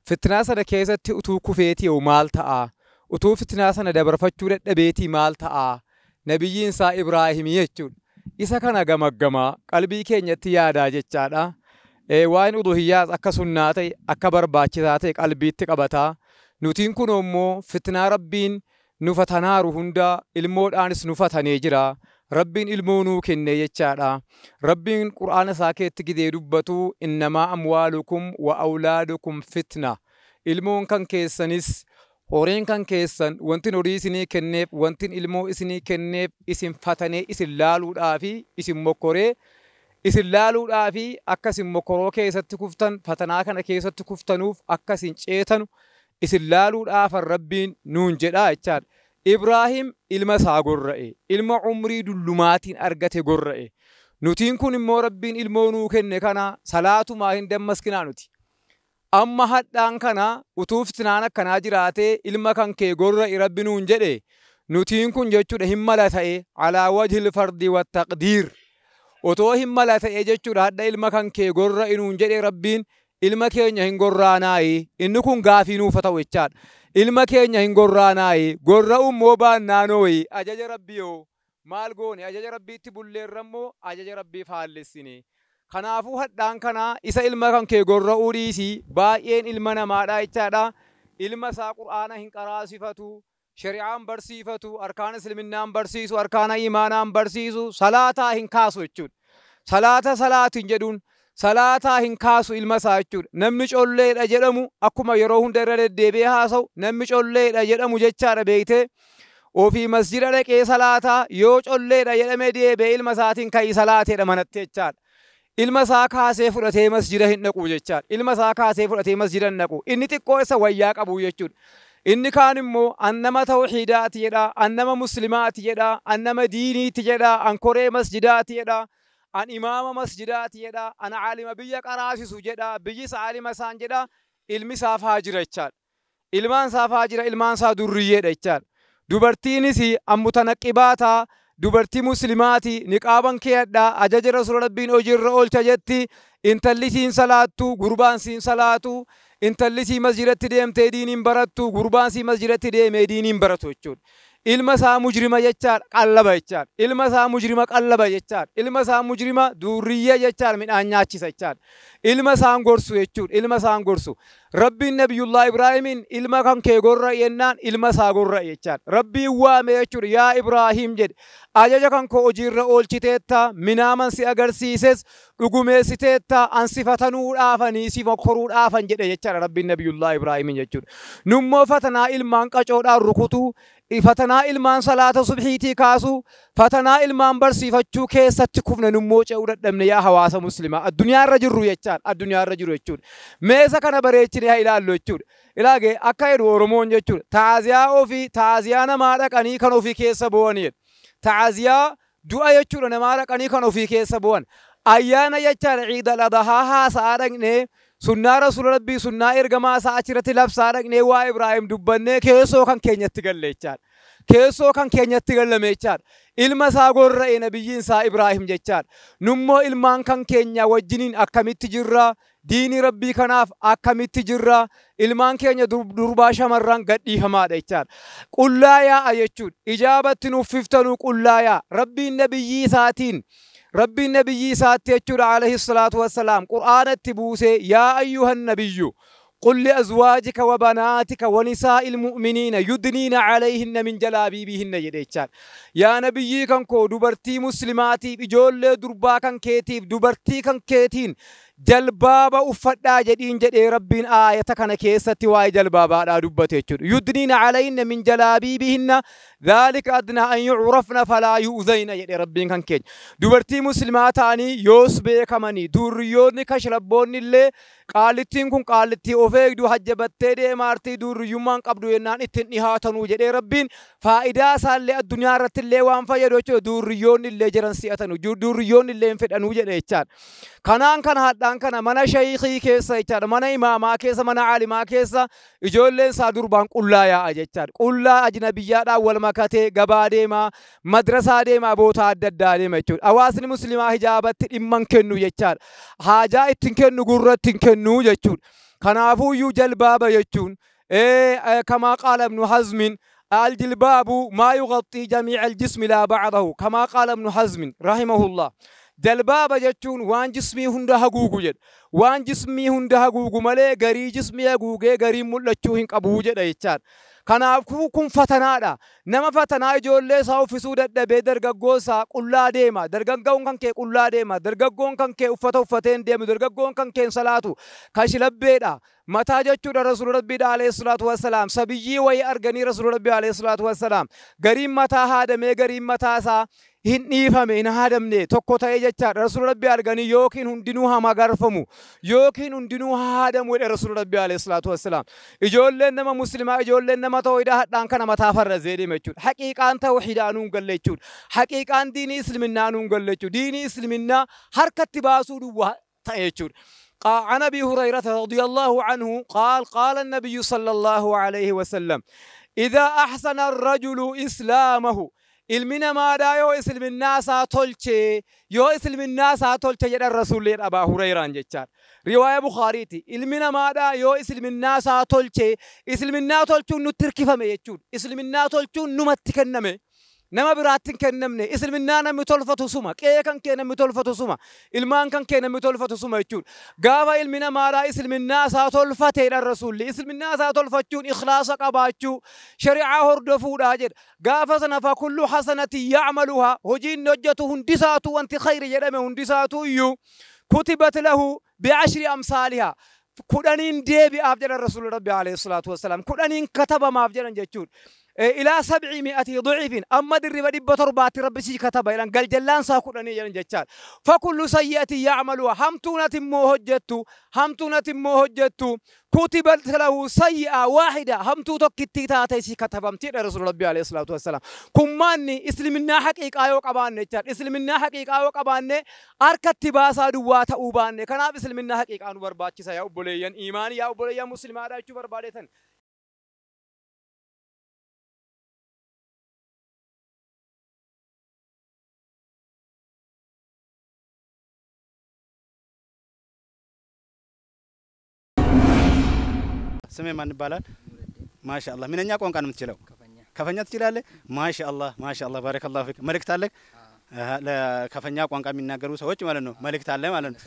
Fitnaa sana keessatti utuu kufeetii maal ta'a? Utuu fitnaa sana dabarfachuu dadhabeetii maal ta'a? Nabiyyiin isaa Ibraahimii jechuudha. Isa kana gamaggamaa qalbii keenyatti yaadaa jechaadha. Waan uduhiyyaas akka sunnaa ta'e akka barbaachisaa ta'e qalbiitti qabataa. Nutiin kun immoo fitnaa Rabbiin nu fatanaaru hunda ilmoodhaanis nu fatanee jira. Rabbiin ilmoo nuu kenne jechaadha. Rabbiin Qur'aana isaa keessatti gidee dubbatu innamaa amwaalukum wa awlaadukum fitna. Ilmoon kan keessanis horiin kan keessan wantin horii isinii kenneef wantin ilmoo isinii kenneef isin fatanee isin laaluudhaafi isin mokkoree isin laaluudhaafi akka isin mokkoroo keessatti kuftan fatanaa kana keessatti kuftanuuf akka isin ceetanu isin laaluudhaafan Rabbiin nuun jedhaa jechaadha. Ibraahim ilma isaa gorra'e, ilma umrii dullumaatiin argate gorra'e. Nutiin kun immoo Rabbiin ilmoo nuu kenne kana salaatumaa hin dammaskinaa nuti. Amma hadhaan kana utuu fitnaan akkanaa jiraatee ilma kan kee gorra'i Rabbi nuun jedhe nutiin kun jechuudha hin mala ta'e alaa wajhil fardi wa taqdiir. Otoo hin mala ta'e jechuudha hadha ilma kan kee gorra'i nuun jedhe Rabbiin ilma keenya hin gorraanaayi inni kun gaafii nuuf ta'u jechaadha. Ilma keenya hin gorraanaayi gorra'u immoo baannaanooyi ajaja Rabbii maal goone ajaja Rabbiitti bulleerra immoo ajaja Rabbii faallessine. Kanaafuu hadhaan kana isa ilma kan kee gorra'uu dhiisii baay'een ilma namaadha jechaadha. Ilma isaa Qur'aana hin qaraasifatu, shari'aan barsiifatu, arkaana isliminnaan barsiisu, arkaana imaanaan barsiisu, salaataa hin kaasu jechuudha. Salaata salaatiin jedhuun salaataa hin kaasu ilma isaa jechuudha. Namni colleedha jedhamu akkuma yeroo hunda irra deddeebi'ee haasa'u namni colleedha jedhamu jechaadha beektee. Ofii masjida dhaqee salaataa yoo colleedha jedhamee deebi'ee ilma isaatiin ka'ii salaateedha manatti jechaadha. Ilma isaa kaasee fudhatee masjida hin dhaqu jechaadha. Ilma isaa kaasee fudhatee masjida hin dhaqu. Inni xiqqoo isa wayyaa qabu jechuudha. Inni kaan immoo an nama tawxiidaati jedha, an nama muslimaati jedha, an nama diiniiti jedha, an koree masjidaati jedha, an imaama masjidaati jedha, an caalima biyya qaraasisu jedha, biyyi isa caalima isaan jedha, ilmi isaa faajira jechaadha. Ilmaan isaa faajira, ilmaan isaa durriyyeedha jechaadha. Dubartiinis an mutanaqqibaataa dubartii muslimaati niqaaban keeyadha ajaja rasuula Rabbiin hojiirra oolcha jetti intalli siin salaattu gurbaan siin salaatu intalli sii masjidatti deemtee diiniin barattu gurbaan sii masjidatti deemee diiniin baratu jechuudha. Ilma isaa mujrima jechaadha qallaba jechaadha. Ilma isaa mujrima qallaba jechaadha. Ilma isaa mujrima durriyyee jechaadha midhaan nyaachisa jechaadha. Ilma isaan gorsu jechuudha. Ilma isaan gorsu. Rabbiin Nabiyullah Ibraahimiin ilma kan kee gorra'i jennaan ilma isaa gorra'i jechaadha. Rabbiin waame jechuudha yaa Ibraahim jedhe ajaja kan koo hojiirra oolchiteetta minaaman si agarsiises dhugumeessiteetta an si fatanuudhaafanii si mokkoruudhaafan jedhe jechaadha Rabbiin Nabiyullah Ibraahimiin jechuudha. Nummoo fatanaa ilmaan qacoodhaan rukutuu fatanaa ilmaan salaata subhiitii kaasuu fatanaa ilmaan barsiifachuu keessatti kufne nummoo ce'uu dadhabne yaa hawaasa muslimaa addunyaarra jirru jechaadha addunyaarra jiru jechuudha. Meesa kana bareechine haa ilaallu jechuudha. Ilaage akka jedhu Oromoon jechuudha taaziyaa ofii taaziyaa namaa dhaqanii kan ofii keessa bu'an jedhu. Taaziyaa du'a jechuudha namaa dhaqanii kan ofii keessa bu'an. Ayyaana jechaadha Ciid al-Adhaa haasa'aa dhaqnee sunnaa rasuula Rabbii sunnaa ergamaa isaa achirratti labsaa dhaqnee waa Ibraahim dubbannee keessoo kan keenyatti galle jechaadha. Keessoo kan keenyatti gallame jechaadha. Ilma isaa gorra'e nabiyyiin isaa Ibraahim jechaadha. Nummoo ilmaan kan keenya wajjiniin akkamitti jirra? Diinii Rabbii kanaaf akkamitti jirra? Ilmaan keenya durbaa shamarran gadhiifamaadha jechaadha. Qullaa yaa'a jechuudha. Ijaabatti nuuf fiftanuu qullaa yaa'a. Rabbiin nabiyyii isaatiin Rabbiin nabiyyii isaatti jechuudha alayhi salaatu wassalaam Qur'aanatti buusee yaa ayyuhan nabiyyu قل لأزواجك وبناتك ونساء المؤمنين يدنين عليهن من جلابيبهن jedhe. Yaa nabiyyii kan koo dubartii muslimaatiif ijoollee durbaa kan keetiif dubartii kan keetiin jalbaaba uffadhaa jedhiin jedhee Rabbiin aayata kana keessatti waa'ee jalbaabaadhaa dubbate jechuudha. Yudniina alayhinna min jalaabiibihinna dhaalika adnaa an yucrafna falaa yu'zayna jedhe Rabbiin kan keenya. Dubartii muslimaa ta'anii yoos beekamanii durriyyoonni kashlabboonni illee qaallittiin kun qaallittii of eegdu hajjabattee deemaartii durriyyummaan qabdu jennaan ittiin dhihaatanuu jedhee Rabbiin faayidaa isaallee addunyaa irratti illee waan fayyadu jechuudha. Durriyyoonni illee jiran si'atanu durriyyoonni illee hin fedhanuu jedhe jechaadha. Kanaan kana Hadhaan kana mana shaykhii keessa jechaadha. Mana imaamaa keessa, mana caalimaa keessa ijoolleen isaa durbaan qullaa yaa'a jechaadha. Qullaa ajnabiyyaadhaan wal makatee gabaa deemaa, madrasaa deemaa, bootaa adda addaa deema jechuudha. Hawaasni muslimaa hijaabatti dhimma hin kennu jechaadha. Haajaa ittiin kennu, gurra ittiin kennu jechuudha. Kanaafuyyuu jalbaaba jechuun kamaa qaala Ibnu Hazmin الجلباب ما يغطي جميع الجسم لا بعضه كما قال ابن حزم رحمه الله. جلباب jechuun waan jismii hunda haguugu jedha. Waan jismii hunda haguugu malee garii jismii haguugee garii mul'achuu hin qabu jedha jechaadha. Kanaafuu kun fatanaadha. Nama fatanaa ijoollee isaa uffisuu dadhabee dargaggoo isaa qullaa deema. Dargaggoon kan kee qullaa deema. Dargaggoon kan kee uffata uffatee hin deemu. Dargaggoon kan kee hin salaatu. Kashilabbeedha. Mataa jechuudha Rasuul Rabbiidha alayhi salaatu wassalaam. Sabiyyii wayii arganii Rasuul Rabbii alayhi salaatu wassalaam. Gariin mataa haadamee gariin mataa isaa hin dhiifame hin haadamne tokko ta'ee jechaadha. Rasuul Rabbii arganii yookiin hundinuu haa magarfamu yookiin hundinuu haa haadamu jedhe Rasuul Rabbii alayhi salaatu wassalaam. Ijoolleen nama muslimaa, ijoolleen nama tawhiidaa hadhaan kana mataa farrazee deema jechuudha. Haqiiqaan tawhiidaa nuun galle jechuudha. Haqiiqaan diinii isliminnaa nuun galle jechuudha. Diinii isliminnaa harkatti baasuu duwwaa ta'e jechuudha. عن أبي هريرة رضي الله عنه قال قال النبي صلى الله عليه وسلم إذا أحسن الرجل إسلامه ilmi namaadhaa yoo isliminnaa isaa tolche, yoo isliminnaa isaa tolche jedhan Rasuulleen Abaa Hurayraan jechaadha. Riwaaya Bukhaariiti. Ilmi namaadhaa yoo isliminnaa isaa tolche, isliminnaa tolchuun nutti hirkifame jechuudha. Isliminnaa tolchuun numatti kenname. Nama biraatti hin kennamne. Isliminnaa namni tolfatu suma. Qe'ee kan kee namni tolfatu suma. Ilmaan kan kee namni tolfatu suma jechuudha. Gaafa ilmi namaadhaa isliminnaa isaa tolfateedha Rasuulli. Isliminnaa isaa tolfachuun ikhlaasa qabaachuu, shari'aa hordofuudha jedha. Gaafa sana fa kullu hasanati ya'maluhaa, hojii inni hojjetu hundisaatu wanti khayri jedhame hundisaatu iyyuu kutibat lahu bi'ashri amsaalihaa. 10 deebi'aaf jedhan Rasuulli Rabbi alayhi salaatu wassalaam. 10 katabamaaf jedhan jechuudha. إلى 700 ضعف أما درب 700 ربي سي كتب إلى قال جلان سا 10 jedhan jechaadha. فكل سيئة يعملها همتونة مو hojjettu, همتونة مو hojjettu كتبت له سيئة واحدة همتو tokkitti taate si katabamti رسول ربي عليه الصلاة والسلام. kummaanni isliminnaa haqiiqaa yoo qabaanne jechaadha. Isliminnaa haqiiqaa yoo qabaanne harkatti baasaa duwwaa ta'uu baanne. Kanaaf isliminnaa haqiiqaa nu barbaachisa yaa obboleeyyan iimaanii, yaa obboleeyyan muslimaadha jechuu barbaadetan. ስሜ ማን ይባላል? ማሻአላህ። ምንኛ ቋንቋ ነው የምትችለው? ከፈኛ ትችላለህ? ማሻአላህ ማሻአላህ፣ ባረከላሁ ፊክ። መልእክት አለህ ለከፈኛ ቋንቋ የሚናገሩ ሰዎች ማለት ነው? መልእክት አለ ማለት ነው?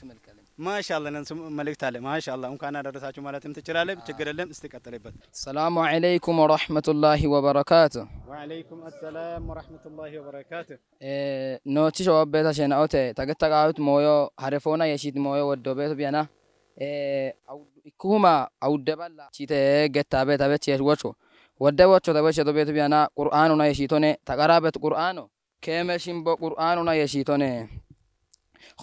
ማሻአላህ፣ ለእነሱ መልእክት አለ። ማሻአላህ፣ እንኳን አደረሳችሁ ማለትም ትችላለህ። ችግር የለም። እስቲ ቀጥልበት። ሰላሙ አለይኩም ወራህመቱላሂ ወበረካቱ። ወአለይኩም አሰላም ወራህመቱላሂ ወበረካቱ። ኖቺ ሸዋቤታ ሸናኦቴ ተገተቃዩት ሞዮ ሀረፎና የሺት ሞዮ ወዶ ቤቱ ቢያና ikkuma awuddeballa chite gettabe tabe wocho wadde wocho tabe sheto betu biyana qur'aanuna yeshitone taqarabet qur'aano keeme shimbo qur'aanuna yeshitone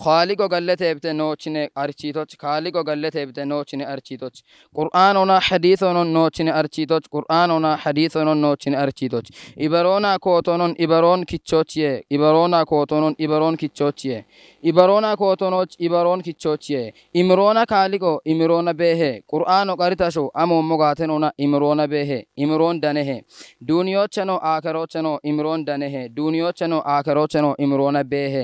خالقو غلته نوچنه ارچیتوچ خالقو غلته نوچنه ارچیتوچ قرآنونا حدیثونو نوچنه ارچیتوچ قرآنونا حدیثونو نوچنه ارچیتوچ ایبرونا کوتونون ایبرون کیچوچیه ایبرونا کوتونون ایبرون کیچوچیه ایبرونا کوتونوچ ایبرون کیچوچیه ایمرونا خالقو ایمرونا بهه قرآنو قریتاشو امو مغاتنونا ایمرونا بهه ایمرون دنه دنیوچنو آخروچنو ایمرون دنه دنیوچنو آخروچنو ایمرونا بهه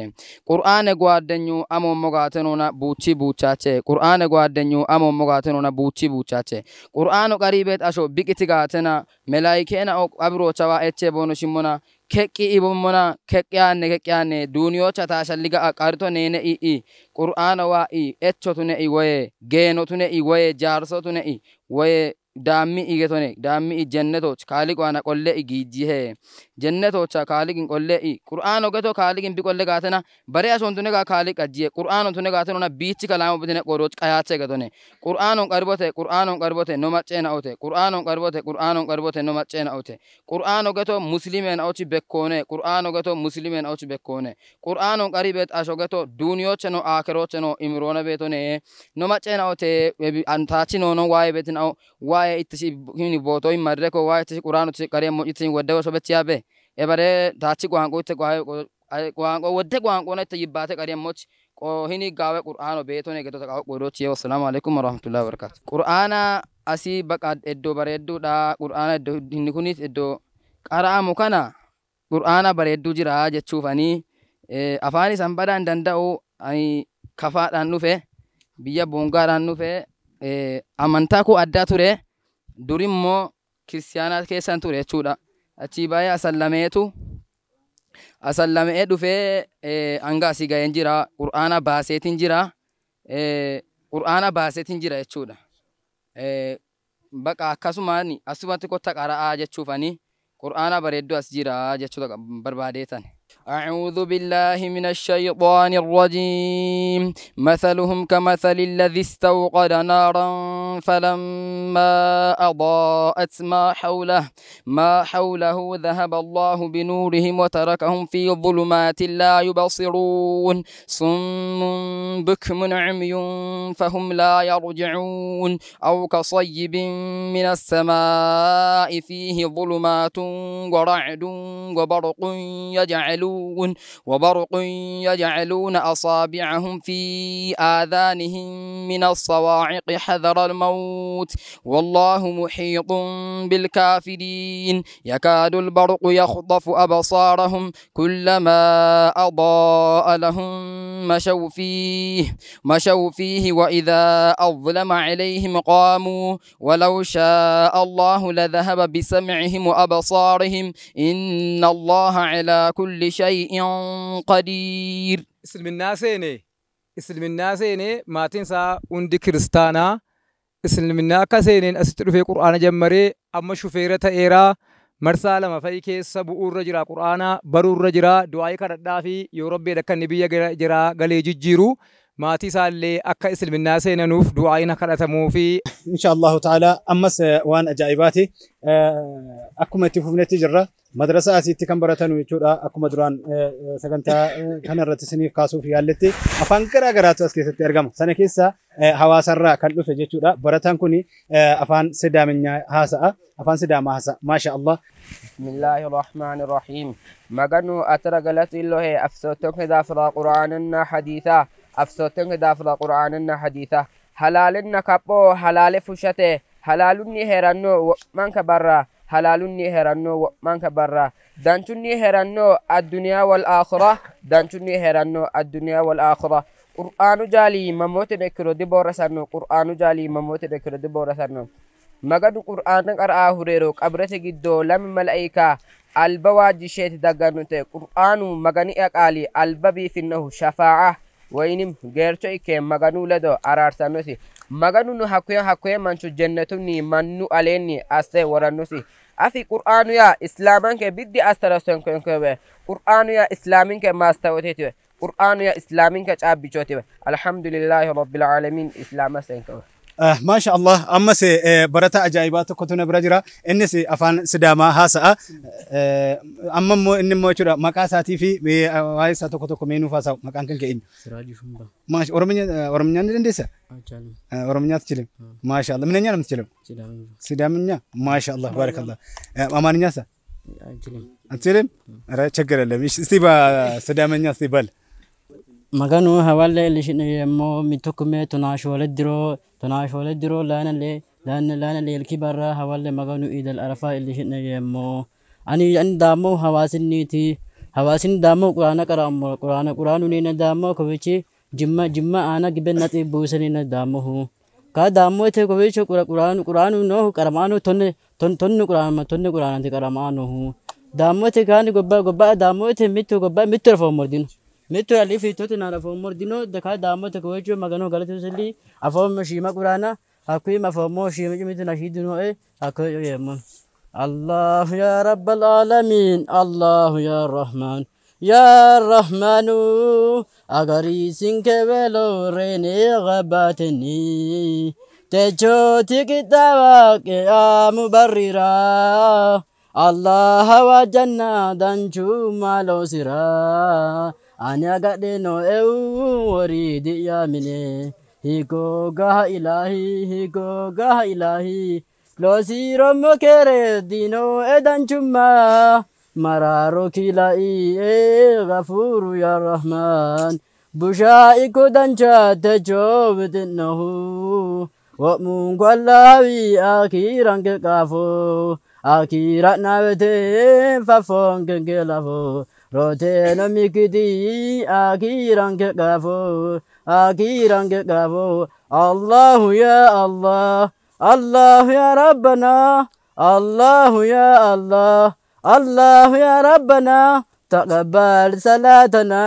قرآن ጓደኙ አሞ ሞጋተኖና ቡቺ ቡቻቼ ቁርአን ጓደኙ አሞ ሞጋተኖና ቡቺ ቡቻቼ ቁርአኑ ቀሪቤት አሾ ቢቅቲ ጋተና መላይኬና አብሮቻዋ ኤቼ ቦኖ ሽሞና keqqi ibommona keqqiyaanne keqqiyaanne duuniyocha taashalliga qarto neene i'i qur'aana waa i echotune i woye geenotune i woye jaarsotune i woye daammi igetone daammi i jennetoch kaaliqo ana qolle i giijjihe jennetocha kaaliqin qolle i qur'aano geto kaaliqin bi qolle gaatena bare ashontune gaa kaaliq ajjiye qur'aanon tune gaatenona biichi kalaamo bitine qoroch qayaache getone qur'aanon qarbote qur'aanon qarbote no macceena ote qur'aanon qarbote qur'aanon qarbote no macceena ote qur'aano geto muslimeen ochi bekkoone qur'aano geto muslimeen ochi bekkoone qur'aanon qaribet asho geto duuniyocheno aakerocheno imroona beetone no macceena ote antaachi noonon waaye betin au waaye ittisi hini bootoi marreko waaye ittisi qur'aano ittisi qariyammo ittisi wadde sobechiyabe ebare taachi ቋንቋ itte ቋንቋ ወደ ቋንቋ ነው ይባተ qariyammoch Hini gaawe qur'aano beetone gedota qawa qodochi. Wassalaamu alaikum warahmatullahi wabarakatuh. Qur'aana asii baqa iddoo bareedduudha. Qur'aana iddoo inni kunis iddoo qara'amu kana qur'aana bareedduu jira jechuufanii afaan isan badaan danda'u. Ani kafaadhaan dhufe, biyya boongaadhaan dhufe. Amantaa koo addaa ture, durimmoo kiristiyaanaa keessan ture jechuudha. Achii baay'ee asallameetu asallamee dhufee hanga asii ga'een jira. Qur'aana baaseetiin jira. Qur'aana baaseetiin jira jechuudha. Baqa akkasumaan asumatti kotta qara'aa jechuufanii qur'aana bareedduu as jira jechuudha barbaadeetan. أعوذ بالله من الشيطان الرجيم. مثلهم كمثل الذي استوقد نارا فلما أضاءت ما حوله ذهب الله بنورهم وتركهم في ظلمات لا يبصرون، صم بكم عمي فهم لا يرجعون. أو كصيب من السماء فيه ظلمات ورعد وبرق يجعلون أصابعهم في آذانهم من الصواعق حذر الموت، والله محيط بالكافرين. يكاد البرق يخطف أبصارهم، كلما أضاء لهم مشوا فيه وإذا أظلم عليهم قاموا، ولو شاء الله لذهب بسمعهم وأبصارهم، إن الله على كل شيء قدير. Isliminnaa seene, isliminnaa seene. Maatiin isaa hundi kiristaanaa. Isliminnaa akka seeneen asitti dhufee qur'aana jammaree amma shufeera ta'eeraa. Marsaa lama fa'i keessa bu'uurra jira, qur'aana baruurra jira. Du'aayii kadhadhaa fi yoo rabbi akka inni biyya jiraa galee jijjiiru, maatii isaallee akka isliminnaa seenanuuf du'aayiin kadhatamuu fi Insha Allahu ta'ala ammas waan ajaa'ibaati. Akkuma itti fufnetti jirra. Madrasaa asitti kan baratanu jechuudha. Akkuma duraan sagantaa kana irratti isiniif kaasuuf yaalletti afaan garaa garaatu as keessatti argama. Sana keessa hawaasarraa kan dhufe jechuudha. Barataan kun afaan Sidaaminyaa haasa'a. Afaan Sidaamaa haasa'a. Maasha Allah. بسم الله الرحمن الرحيم. مغنو أترغلت الله أفسوتن دافرا قرآننا حديثا، أفسوتن دافرا قرآننا حديثا. حلالنا كابو حلال فشته، حلالني هرانو من كبرا، حلالني هرانو من كبرا، دانتني هرانو الدنيا والآخرة، دانتني هرانو الدنيا والآخرة. قرآن جالي مموت نكرو دي بورسانو، قرآن جالي مموت نكرو دي بورسانو. Maganu qur'aana qara'aa hureero qabrete giddo lami mala'ika alba waajjisheeti daggannute. Qur'aanu magani'a qaali alba biifinnohu shafaa'a woyinim geercho ikke maganu ledo araarsannosi. Maganuno hakkuye mancho jennetunni mannu aleenni asse worannosi. Afi qur'aanu yaa islaamanke biddi astarasenkenkewe, qur'aanu yaa islaaminke maastawoteetiwe, qur'aanu yaa islaaminke caabbichootiwe. Alhamdulillahi rabbil aalamiin islaama senkewe. Maasha Allah, ammas barataa ajaa'ibaa tokkotu na bira jira. Innis afaan Sidaamaa haasa'a. Amma immoo inni immoo jechuudha maqaa isaatii fi waa'ee isaa tokko tokko mee nuuf haasa'u. Maqaan kan kee eenyu? Siraajii Shumbaa. Maasha, Oromiyaa ni dandeessa? አይቻልም። ኦሮምኛ አትችልም? ማሻ አላህ። ምንኛ ነው የምትችለው? ሲዳምኛ። ሲዳምኛ። ማሻ አላህ፣ ባረከላህ። አማርኛሳ? አይችልም። አትችልም? ኧረ ችግር የለም። እሺ፣ እስቲ በሲዳምኛ እስቲ በል። Maganu hawalle ilishineemmo mittokume 14 diro, 14 diro laanale laana leelki barra hawalle maganu idal arafa ilishineemmo. Ani daammo hawaasinniiti, hawaasin daammo quraana qara'ammo, quraana quraanunina daammo kowichi jimma aana gibe naxi buusanina daammohu ka daammo ite kowicho qura quraanu quraanu noohu qaramaanu tonne tonnu quraanama tonne quraanati qaramaanuhu daammo ite kaani gobba gobba daammo ite mittu gobba mittu rafoommordino mittu alifi tote na rafoommordino ka daammo ite kowicho maganu galatusilli afoommo shiima quraana hakkuyi afoommo shiima cimitu nashiidino e hakkuyi yeemmo. الله يا رب العالمين، الله يا رحمن يا رحمن، أغريسين كبلو ريني غباتني تجوتي كتابك يا مبررا، الله وجنة دنجو مالو سرا، أنا قدنو أو وريد يا مني هيكو غا إلهي، هيكو غا إلهي loosiromo kere dino edanchumma mararo kilai e gafuru ya rahman. Busha iko dancha techo witinahu Wo'munku Allawi akiranke qaafo akira nawete fafonke gelafo roteno mikiti akiranke qaafo akiranke qaafo Allahu ya Allah Allahu ya Rabbana Allahu ya Allah Allahu ya Rabbana تقبل صلاتنا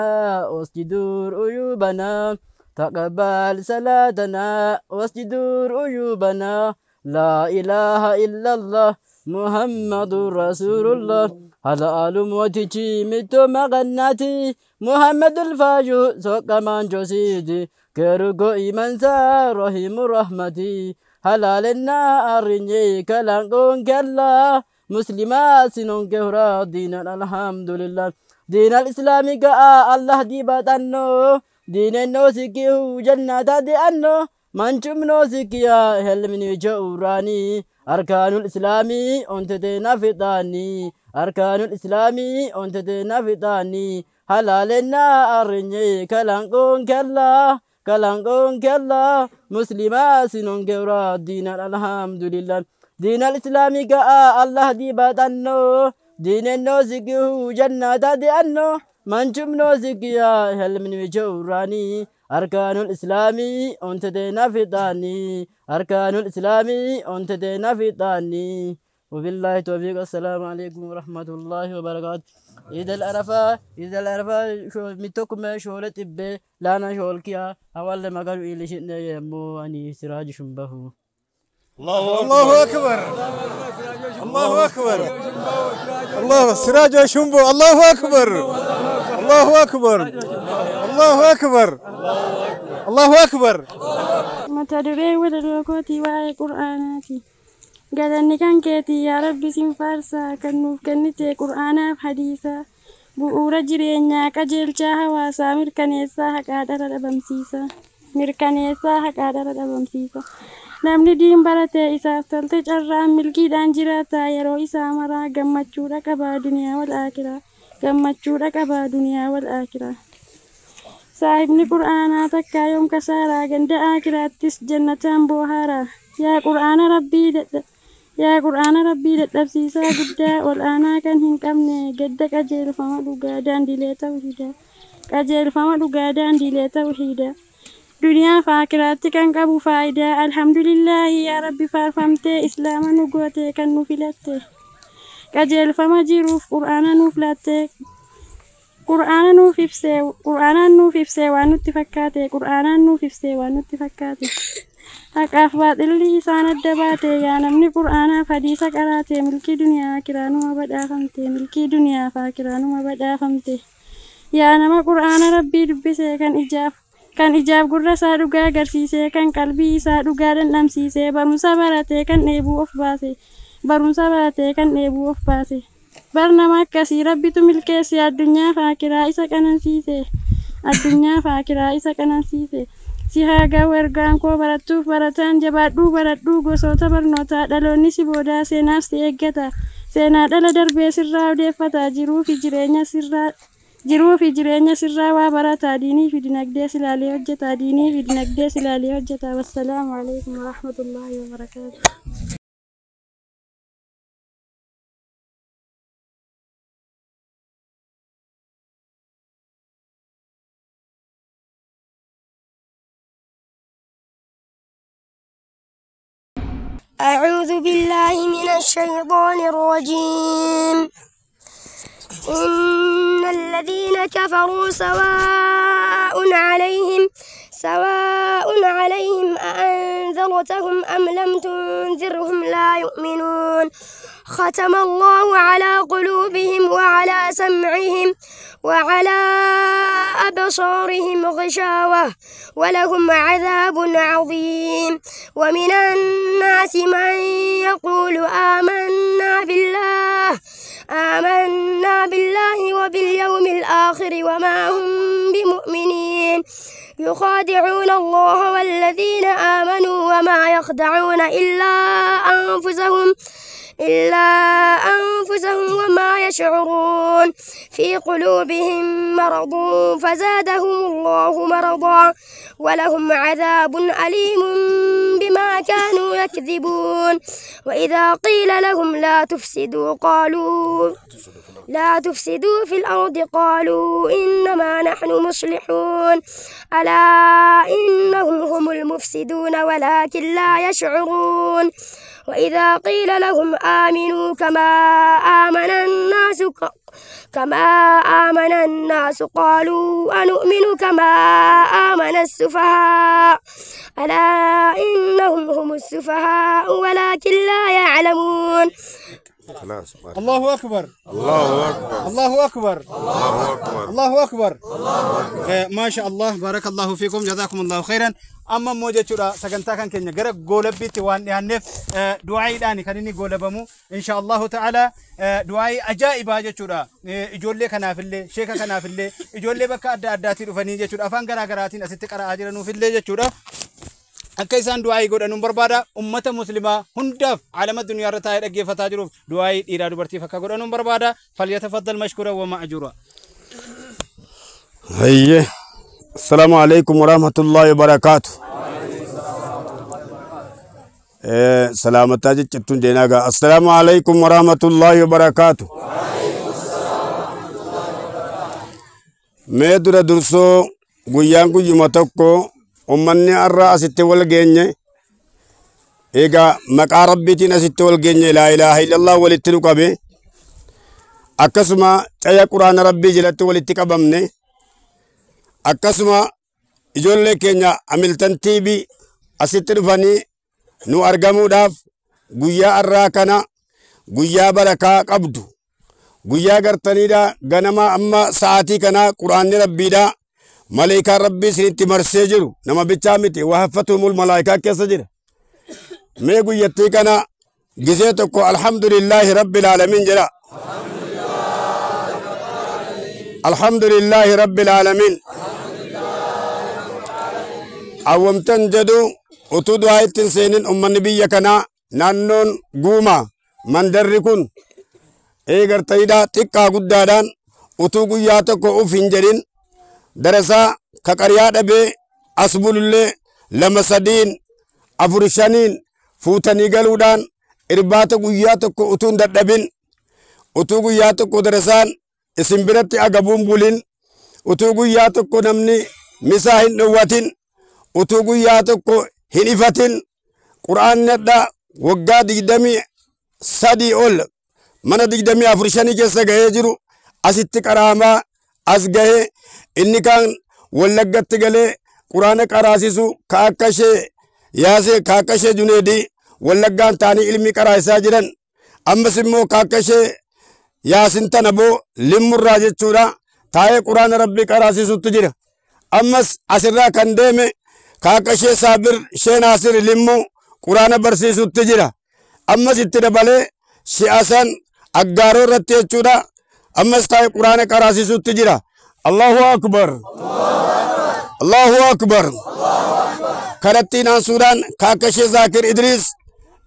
واسجدور عيوبنا تقبل صلاتنا واسجدور عيوبنا لا إله إلا الله محمد رسول الله هذا ألم وتجي متو مغناتي محمد الفاجو سوق من جسيدي كرغو إيمان رحيم رحمتي حلالنا أرني كلانكون كلا مسلمات سنون كهرا دين الحمد لله دين الإسلام كا الله دي باتنو دين النوسكي جنة دي أنو من نوسكيا هل من جوراني أركان الإسلام أنت تنفتاني أركان الإسلام أنت تنفتاني حلالنا أرني كلانكون كلا كلانكون كلا مسلمات سنون كهرا دين الحمد لله دين الإسلام كا الله دي باتنو دين النوسكي جنة دي أنو من نوسكيا هل من جوراني أركان الإسلام أنت تنفتاني أركان الإسلام أنت تنفتاني وبالله التوفيق. السلام عليكم ورحمة الله وبركاته. إذا الأرفة إذا الأرفة شو متكم شغلة إبه لانا شغل كيا أول ما قالوا إلي شئنا يمو أني سراج شنبه. الله أكبر الله أكبر الله سراج شنبه الله أكبر الله أكبر الله أكبر الله أكبر. Mata duree walaloo kootii waa'ee qur'aanaati. Galanni kan keetii yaa Rabbi sin faarsaa kan nuuf kennite qur'aanaaf hadiisaa. Bu'uura jireenyaa qajeelchaa hawaasaa mirkaneessaa haqaa dhara dhabamsiisa. Mirkaneessaa haqaa dhara dhabamsiisa. Namni diin barate isaaf tolte carraan milkiidhaan jiraata yeroo isaa maraa gammachuudha qabaa duniyaa wal aakiraa. Gammachuudha qabaa duniyaa wal aakiraa. Saahibni qur'aanaa takkaa yoom kasaaraa ganda aakiraattis jannataan boohaaraa. Yaa qur'aana rabbii yaa qur'aana rabbii dadhabsiisaa guddaa ol aanaa kan hin qabne gadda qajeelfama dhugaa daandilee tawhiidaa. Qajeelfama dhugaa daandilee tawhiidaa. Duniyaa fi aakiraatti kan qabu faayidaa. Alhamdulillaahi yaa rabbi faarfamtee islaama nu goote kan nu filatte. Qajeelfama jiruuf qur'aana nuuf laatte. Qur'aana nuuf ibsee qur'aanaan nuuf ibsee waan nutti fakkaate qur'aanaan nuuf ibsee waan nutti fakkaate. Haqaaf baaxilli isaan adda baate yaa namni qur'aanaaf hadiisa qaraate milkii duniyaa akiraanuma badhaafamte milkii duniyaa fi akiraanuma badhaafamte. Yaa nama qur'aana rabbii dubbise kan ijaaf gurra isaa dhugaa agarsiise kan qalbii isaa dhugaa dhandhamsiise barumsa barate kan dheebuu of baase barumsa barate kan dheebuu of baase. Bar nama akkasii rabbitu milkeesse addunyaa fi akiraa isa qanansiise addunyaa fi akiraa isa qanansiise. Si haa ga'u ergaan koo barattuuf barataan jabaadhuu baradhuu gosoota barnootaa dhaloonni si boodaa seenaaf si eeggata seenaa dhala darbee sirraa odeeffata jiruu fi jireenya sirraa jiruu fi jireenya sirraa waa barata diinii fi dinagdee silaalee hojjeta diinii fi dinagdee silaalee hojjeta. Wassalaamu alaikum warahmatullaahi wabarakaatu. أعوذ بالله من الشيطان الرجيم. إن الذين كفروا سواء عليهم أأنذرتهم أم لم تنذرهم لا يؤمنون. ختم الله على قلوبهم وعلى سمعهم وعلى أبصارهم غشاوة ولهم عذاب عظيم. ومن الناس من يقول آمنا بالله وباليوم الآخر وما هم بمؤمنين. يخادعون الله والذين آمنوا وما يخدعون إلا إلا أنفسهم وما يشعرون. في قلوبهم مرض فزادهم الله مرضا ولهم عذاب أليم بما كانوا يكذبون. وإذا قيل لهم لا تفسدوا قالوا لا تفسدوا في الأرض قالوا إنما نحن مصلحون. ألا إنهم هم المفسدون ولكن لا يشعرون. وإذا قيل لهم آمنوا كما آمن الناس قالوا أنؤمن كما آمن السفهاء. ألا إنهم هم السفهاء ولكن لا يعلمون. خلاص. الله أكبر، الله أكبر، الله أكبر، الله أكبر، الله أكبر. ما شاء الله، بارك الله فيكم، جزاكم الله خيرا. Amma immoo jechuudha sagantaa kan keenya gara goolabbiitti waan dhiyaanneef du'aayiidhaan kan inni goolabamu insha Allahu ta'ala, du'aayii ajaa'ibaa jechuudha. Ijoollee kanaafillee, sheeka kanaafillee, ijoollee bakka adda addaatii dhufanii jechuudha afaan garaa garaatiin asitti qara'aa jiranuufillee jechuudha. Akka isaan du'aayii godhanuun barbaada. Ummata muslimaa hundaaf, alama duniyaa irra taa'ee dhaggeeffataa jiruuf du'aayii dhiiraa dubartiif akka godhanuun barbaada. فليتفضل مشكورا ومأجورا. Hayyee. السلام عليكم ورحمة الله وبركاته. Salaamataa jechuun deenaagaa. السلام عليكم ورحمة الله وبركاته. Mee dura dursoo guyyaan guyyuma tokko ummanni har'a asitti wal geenye, egaa maqaa rabbiitiin asitti wal geenye, لا إله إلا الله walitti nu qabe, akkasuma caya quraana rabbii jalatti walitti qabamne, akkasuma ijoollee keenya Hamiltan TV asitti dhufanii nu argamuudhaaf, guyyaa har'aa kana guyyaa barakaa qabdu, guyyaa gartaniidha, ganama amma sa'aatii kana quraanni rabbiidha, maleekaan rabbii isinitti marsee jiru, nama bichaa miti, وحفتهم الملائكة keessa jira. Mee guyyattii kana gisee tokko الحمد لله رب العالمين jedha. الحمد لله رب العالمين. Awwamtan jedhu utuu du'aa ittiin seenin, ummanni biyya kanaa, naannoon guuma mandarri kun eegartaniidha, xiqqaa guddaadhaan utuu guyyaa tokko uf hin jedhin darasaa ka qariyaa dhabee as bulullee lama sadiin afur shaniin fuutanii galuudhaan, irbaata guyyaa tokko utuu hin dadhabin, utuu guyyaa tokko darasaan isin biratti agabuun bulin, utuu guyyaa tokko namni misaa hin dhowwatin, utuu guyyaa tokko hin ifatin, qura'aanni hadha waggaa 23 ol mana 24 shanii keessa gahee jiru asitti qaraamaa as gahee, inni kaan Wallaggatti galee quraana qaraasisu, ka akka ishee yaasee, ka akka ishee Juneedii Wallaggaan ta'anii ilmi qaraasaa jiran, ammas immoo ka akka ishee Yaasin tana boo Limmurraa jechuudha taa'ee quraana rabbii qaraasisutti jira. Ammas asirraa kan deeme ka akka ishee Saabir ishee Naasir Limmuu quraana barsiisutti jira. Ammas itti dabalee shi'asan Aggaaroo irratti jechuudha ammas taa'ee quraana qaraasisutti jira. الله أكبر، الله أكبر. Kanattiin aansuudhaan kaakashee Zaakir Idriis,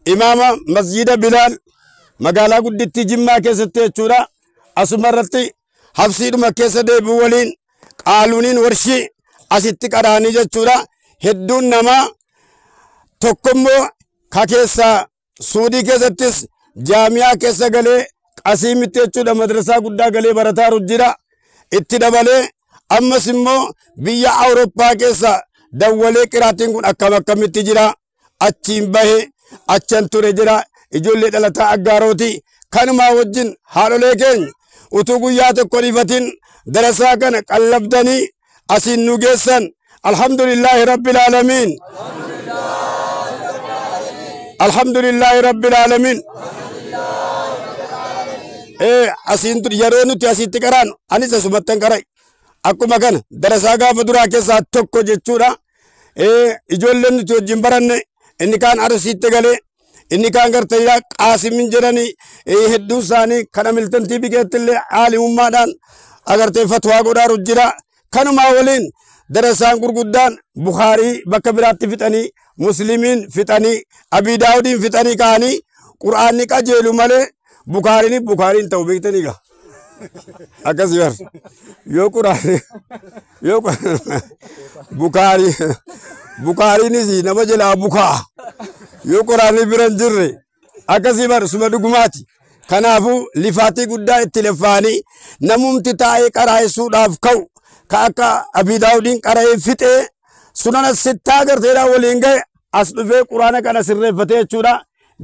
imaama masjida Bilaal magaalaa guddittii Jimmaa keessatti jechuudha, asuma irratti habsiidhuma keessa deebi'u waliin qaaluuniin warshii asitti qaraanii jechuudha. Hedduun namaa tokkommoo ka keessa Suudii keessattis jaamiyaa keessa galee Qasiimitti jechuudha madrasaa guddaa galee barataaru jira. Itti dabalee ammas immoo biyya Awurooppaa keessa dawwalee qiraatiin kun akkam akkamitti jira, achiin bahe achan ture jira. Ijoollee dhalataa Aggaarooti. Kanumaa wajjin haadholee keenya utuu guyyaa tokko dhiifatin darasaa kana qallabdanii asiin nu geessan, الحمد لله رب العالمين، الحمد لله رب العالمين. Asiin yeroo nuti asitti qaraan anis asumattan qaray akkuma kana darasaa gaafa duraa keessaa tokko jechuudha. Ijoolleen nuti wajjin baranne inni kaan Arsiitti galee, inni kaan gartee Qaasimin jedhanii, hedduun isaanii kan Hamiltan TV keessatti illee aalimummaadhaan agartee fatwaa godhaaru jira. Kanumaa waliin darasaan gurguddaan Bukaarii bakka biraatti fixanii, Muslimiin fixanii, Abii Daawudiin fixanii ka'anii Qur'aanni qajeelu malee Bukaariin Bukaariin ta'u beektanii gaa. Akkasii bar yoo Qur'aanni yoo Bukaarii Bukaariinis nama jalaa bukaa yoo Qur'aanni bira hin jirre akkasii bar suma dhugumaati. Kanaafuu lifaatii guddaa itti lefaanii namumti taa'ee qaraa'isuudhaaf ka'u ka akka Abii Daawudiin qara'ee fixee sunana sittaa garteedhaa waliin ga'e as dhufee Qur'aana kana sirreeffatee jechuudha.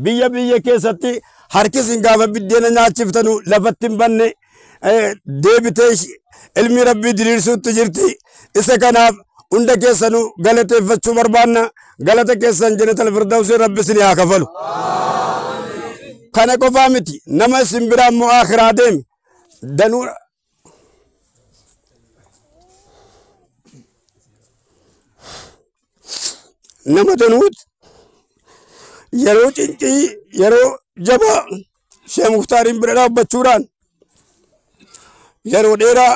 Biyya biyya keessatti harkis hin gaafa biddeena nyaachiftanu lafatti hin banne deebitee ilmi rabbii diriirsuutti jirti. Isa kanaaf hunda keessanuu galateeffachuu barbaanna. Galata keessan Jannatal Firdawsiin rabbi isin haa kafalu. Kana qofaa miti nama isin biraa immoo akhiraa deeme danuu nama danuut yeroo cinqii yeroo jabaa Sheekh Muktaariin bira dhaabbachuudhaan yeroo dheeraa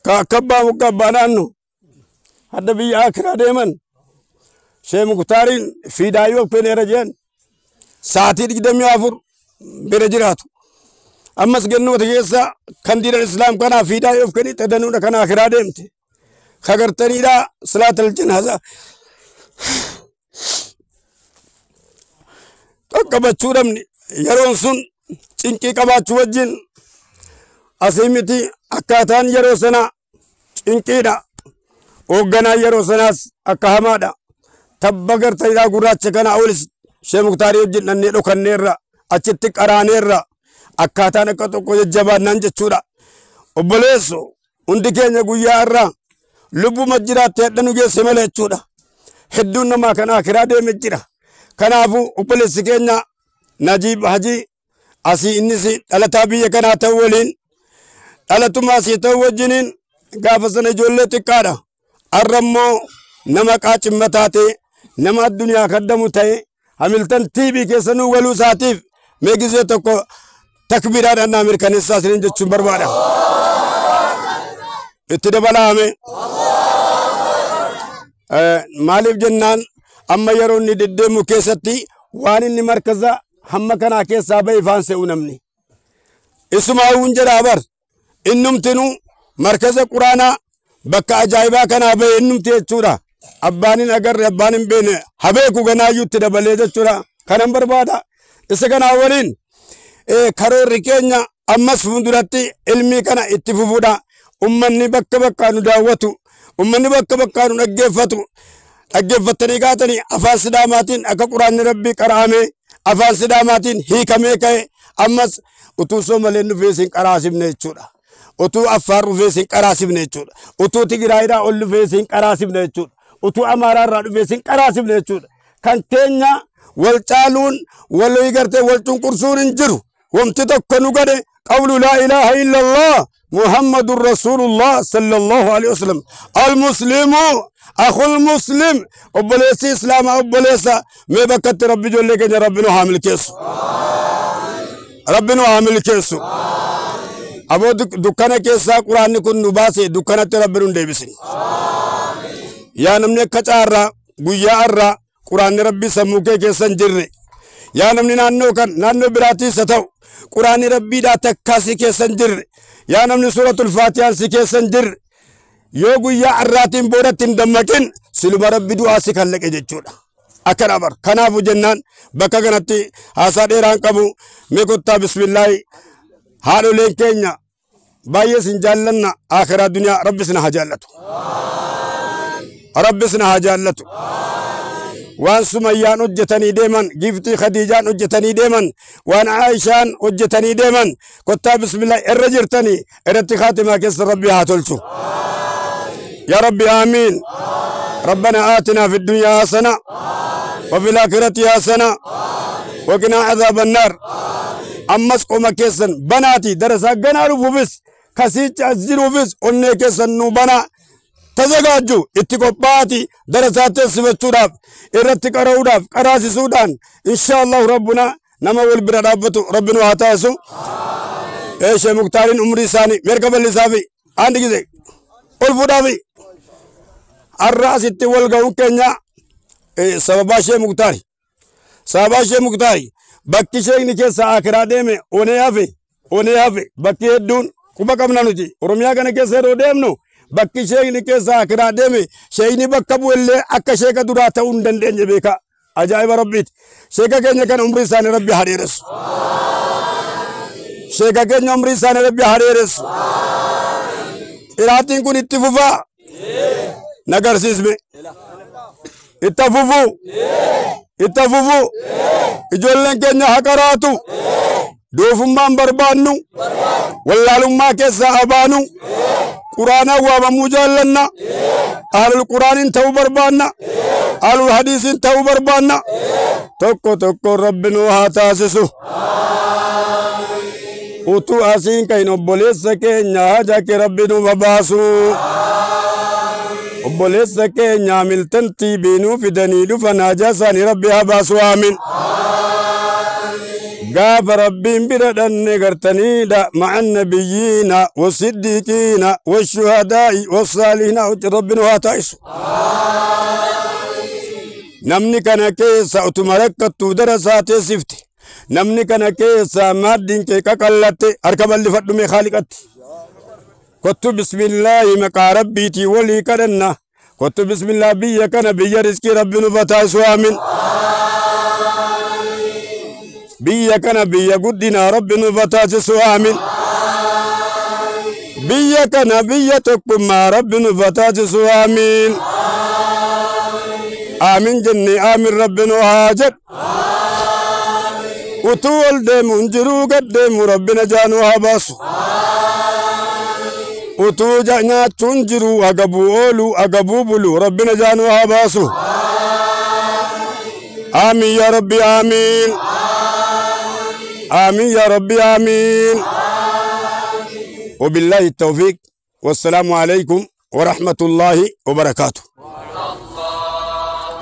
ka akka abbaa mukka abbaa naannu hadda biyya akiraa deeman Sheekh Muktaariin fiidaayyoo affeeneera jeen sa'aatii 24 bira jiraatu. Ammas gannoota keessa kan diinan islaam kanaa fiidaayyoo of kennite danuudha kan akiraa deemte. Kagartaniidhaa salaatal janaaza qaqqabachuu dhabne yeroon sun cinqii qabaachuu wajjin asii miti akkaataan yeroo sanaa cinqiidha. Hoogganaan yeroo sanaas akka hamaadha. Tabba gartaniidhaa gurraacha kana olis Sheekh Muktaarii wajjin dhannee dhokanneerra achitti qaraaneerra akkaataan akka tokko jajjabaannaan jechuudha. Obboleesso hundi keenya guyyaa irraa lubbuma jiraatte hadha nu geesse malee jechuudha. Hedduun namaa kan akiraa deeme jira. Kanaafuu obboleessi keenya Najiib Hajii asii innis dhalataa biyya kanaa ta'u waliin dhalatuma asii ta'u wajjiniin gaafa sana ijoollee xiqqaadha. Har'a immoo nama qaacimmataa ta'e nama addunyaa kaddamu ta'e Hamiltan TV keessa nuu galuu isaatiif mee gizee tokko takbiiraadhaan naa mirkaneessaa isiniin jechuun barbaada. Itti dabalaame. Maaliif jennaan amma yeroo inni deddeemu keessatti waan inni markaza hamma kanaa keessaa ba'e ifaan se'u namni. Isumaawuun jedhaa bar innumtinuu markaza quraanaa bakka ajaa'ibaa kanaa ba'e innumti jechuudha. Abbaan hin agarre abbaan hin beekne habeeku ganaayyuu itti dabalee jechuudha. Kanan barbaada. Isa kanaa waliin karoorri keenya ammas fuulduratti ilmii kana itti fufuudha. Ummanni bakka bakkaa nu daawwatu, ummanni bakka bakkaa nu dhaggeeffatu, dhaggeeffattanii kaatanii afaan Sidaamaatiin akka Quraanni Rabbii qara'amee afaan Sidaamaatiin hiikamee ka'e ammas utuu Soomaleen dhufee isin qaraasifne jechuudha. Utuu Affaar dhufee isin qaraasifne jechuudha. Utuu Tigraayidhaa ol dhufee isin qaraasifne jechuudha. Utuu Amaaraarraa dhufee isin qaraasifne jechuudha. Kan keenya wal caaluun wal gartee wal cunqursuun hin jiru. Wamti tokko nu gade qawlu laa ilaaha illallah Muhammadur Rasulullah sallallahu alaihi wasallam. Al-muslimu akhul muslim obboleessi islaamaa obboleessa mee bakkatti rabbi ijoollee keenya rabbi nu haa milkeessu. Rabbi nu haa milkeessu. Aboo dukkana keessaa quraanni kun nu baase dukkanatti rabbi nu hin deebisin. Yaa namni akka caarraa guyyaa har'aa quraanni rabbii sammuu kee keessa hin jirre. Yaa namni naannoo kan naannoo biraatiis haa ta'u quraanni rabbiidhaa takkaa si keessa hin jirre. Yaa namni suuratul faatiyaan si keessa hin jirre. Yoo guyyaa har'aatiin boodatti hin dammaqin siluma rabbi du'aa si kallaqe jechuudha. Akkana bar. Kanaafuu jennaan bakka kanatti haasaa dheeraan qabu mee kottaa bismillaahi haadholeen keenya baay'ee isin jaallanna akhiraa duniyaa rabbi isin haa jaallatu. Rabbi isin haa jaallatu. Waan Sumayyaan hojjetanii deeman, giiftii Khadiijaan hojjetanii deeman, waan Aayishaan hojjetanii deeman, kottaa bismillah irra jirtanii irratti khaatimaa keessa rabbi haa tolchu. Yaa Rabbi aamiin. ربنا آتنا في الدنيا حسنة وفي الآخرة حسنة وقنا عذاب النار. أمس قوم كيسن بناتي درسا غنا رفوفس كسيچ أزيروفس أني كيسن نو بنا تزغاجو اتقوباتي درسات سبچوداف إرت قراوداف قراسي سودان إن شاء الله ربنا نما والبر رابطو ربنا هاتاسو ايش مختارين عمري ثاني مركب اللسافي عندك زي الفدافي الراس التول قو كنيا سببا شيء مختاري سببا شيء مختاري Bakki sheekni keessa akiraa deeme onee hafe, onee hafe. Bakki hedduun quba qabna nuti Oromiyaa kana keessa yeroo deemnu, bakki sheekni keessa akiraa deeme, sheekni bakka bu'ellee akka sheeka duraa ta'uu hin dandeenye beeka. Ajaa'iba Rabbiiti. Sheeka keenya kana umrii isaanii Rabbi haa dheeressu. Sheeka keenya umrii isaanii Rabbi haa dheeressu. Qiraatiin kun itti fufaa nagarsiisme, itti fufuu, itti fufuu. Ijoolleen keenya haa qaraatu. Doofummaan barbaannu, wallaalummaa keessaa abaanu. Quraanaan waamamuu jaallanna. Ahlul Quraaniin ta'uu barbaanna, ahlul hadiisiin ta'uu barbaanna. Tokko tokko Rabbi nu haa taasisu. Utuu asiin kahin, obboleessa keenya haja kee Rabbi nu babaasu. Obboleessa keenya miltantii biinuu fidanii dhufan, haja isaanii Rabbi haa baasu. Aamin. Gaafa Rabbiin bira dhanne gartaniidha, ma'a nabiyyiina wasiddiiqiina washuhadaa'i wasaalihiina Rabbi nu haa taasisu. Namni kana keessa utuma rakkattuu darasaa teessifte, namni kana keessa maaddiin kee qaqallatte, harka bal'ifadhu mee Khaaliqatti. Kottu, bismillaahi, maqaa Rabbiitii walii kadhanna. Kottu, bismillah. Biyya kana biyya riskii Rabbi nu bataasu. Aamin. Biyya kana biyya guddinaa Rabbi nu bataasisu. Aamin. Biyya kana biyya tokkummaa Rabbi nu bataasisu. Aamin. Aamin jenne. Aamin Rabbi nu haa jedhu. Utuu ol deemu hin jiruu, gad deemu, Rabbi najaa nu haa baasu. Utuu nyaachuun jiru, agabuu oolu, agabuu bulu, Rabbi najaa nu haa baasu. Aamin yaa Rabbi, aamin. Aamin yaa Rabbi, aamin. وبالله التوفيق، والسلام عليكم ورحمة الله وبركاته.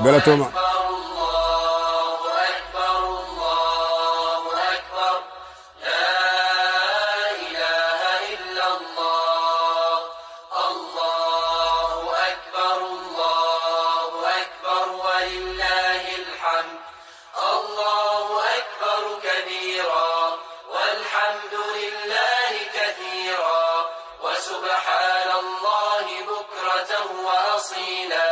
Galatooma. الله أكبر، الله أكبر، لا إله إلا الله، الله أكبر، الله أكبر، ولله الحمد، الله أكبر كبيرا، والحمد لله كثيرا، وسبحان الله بكرة وأصيلا.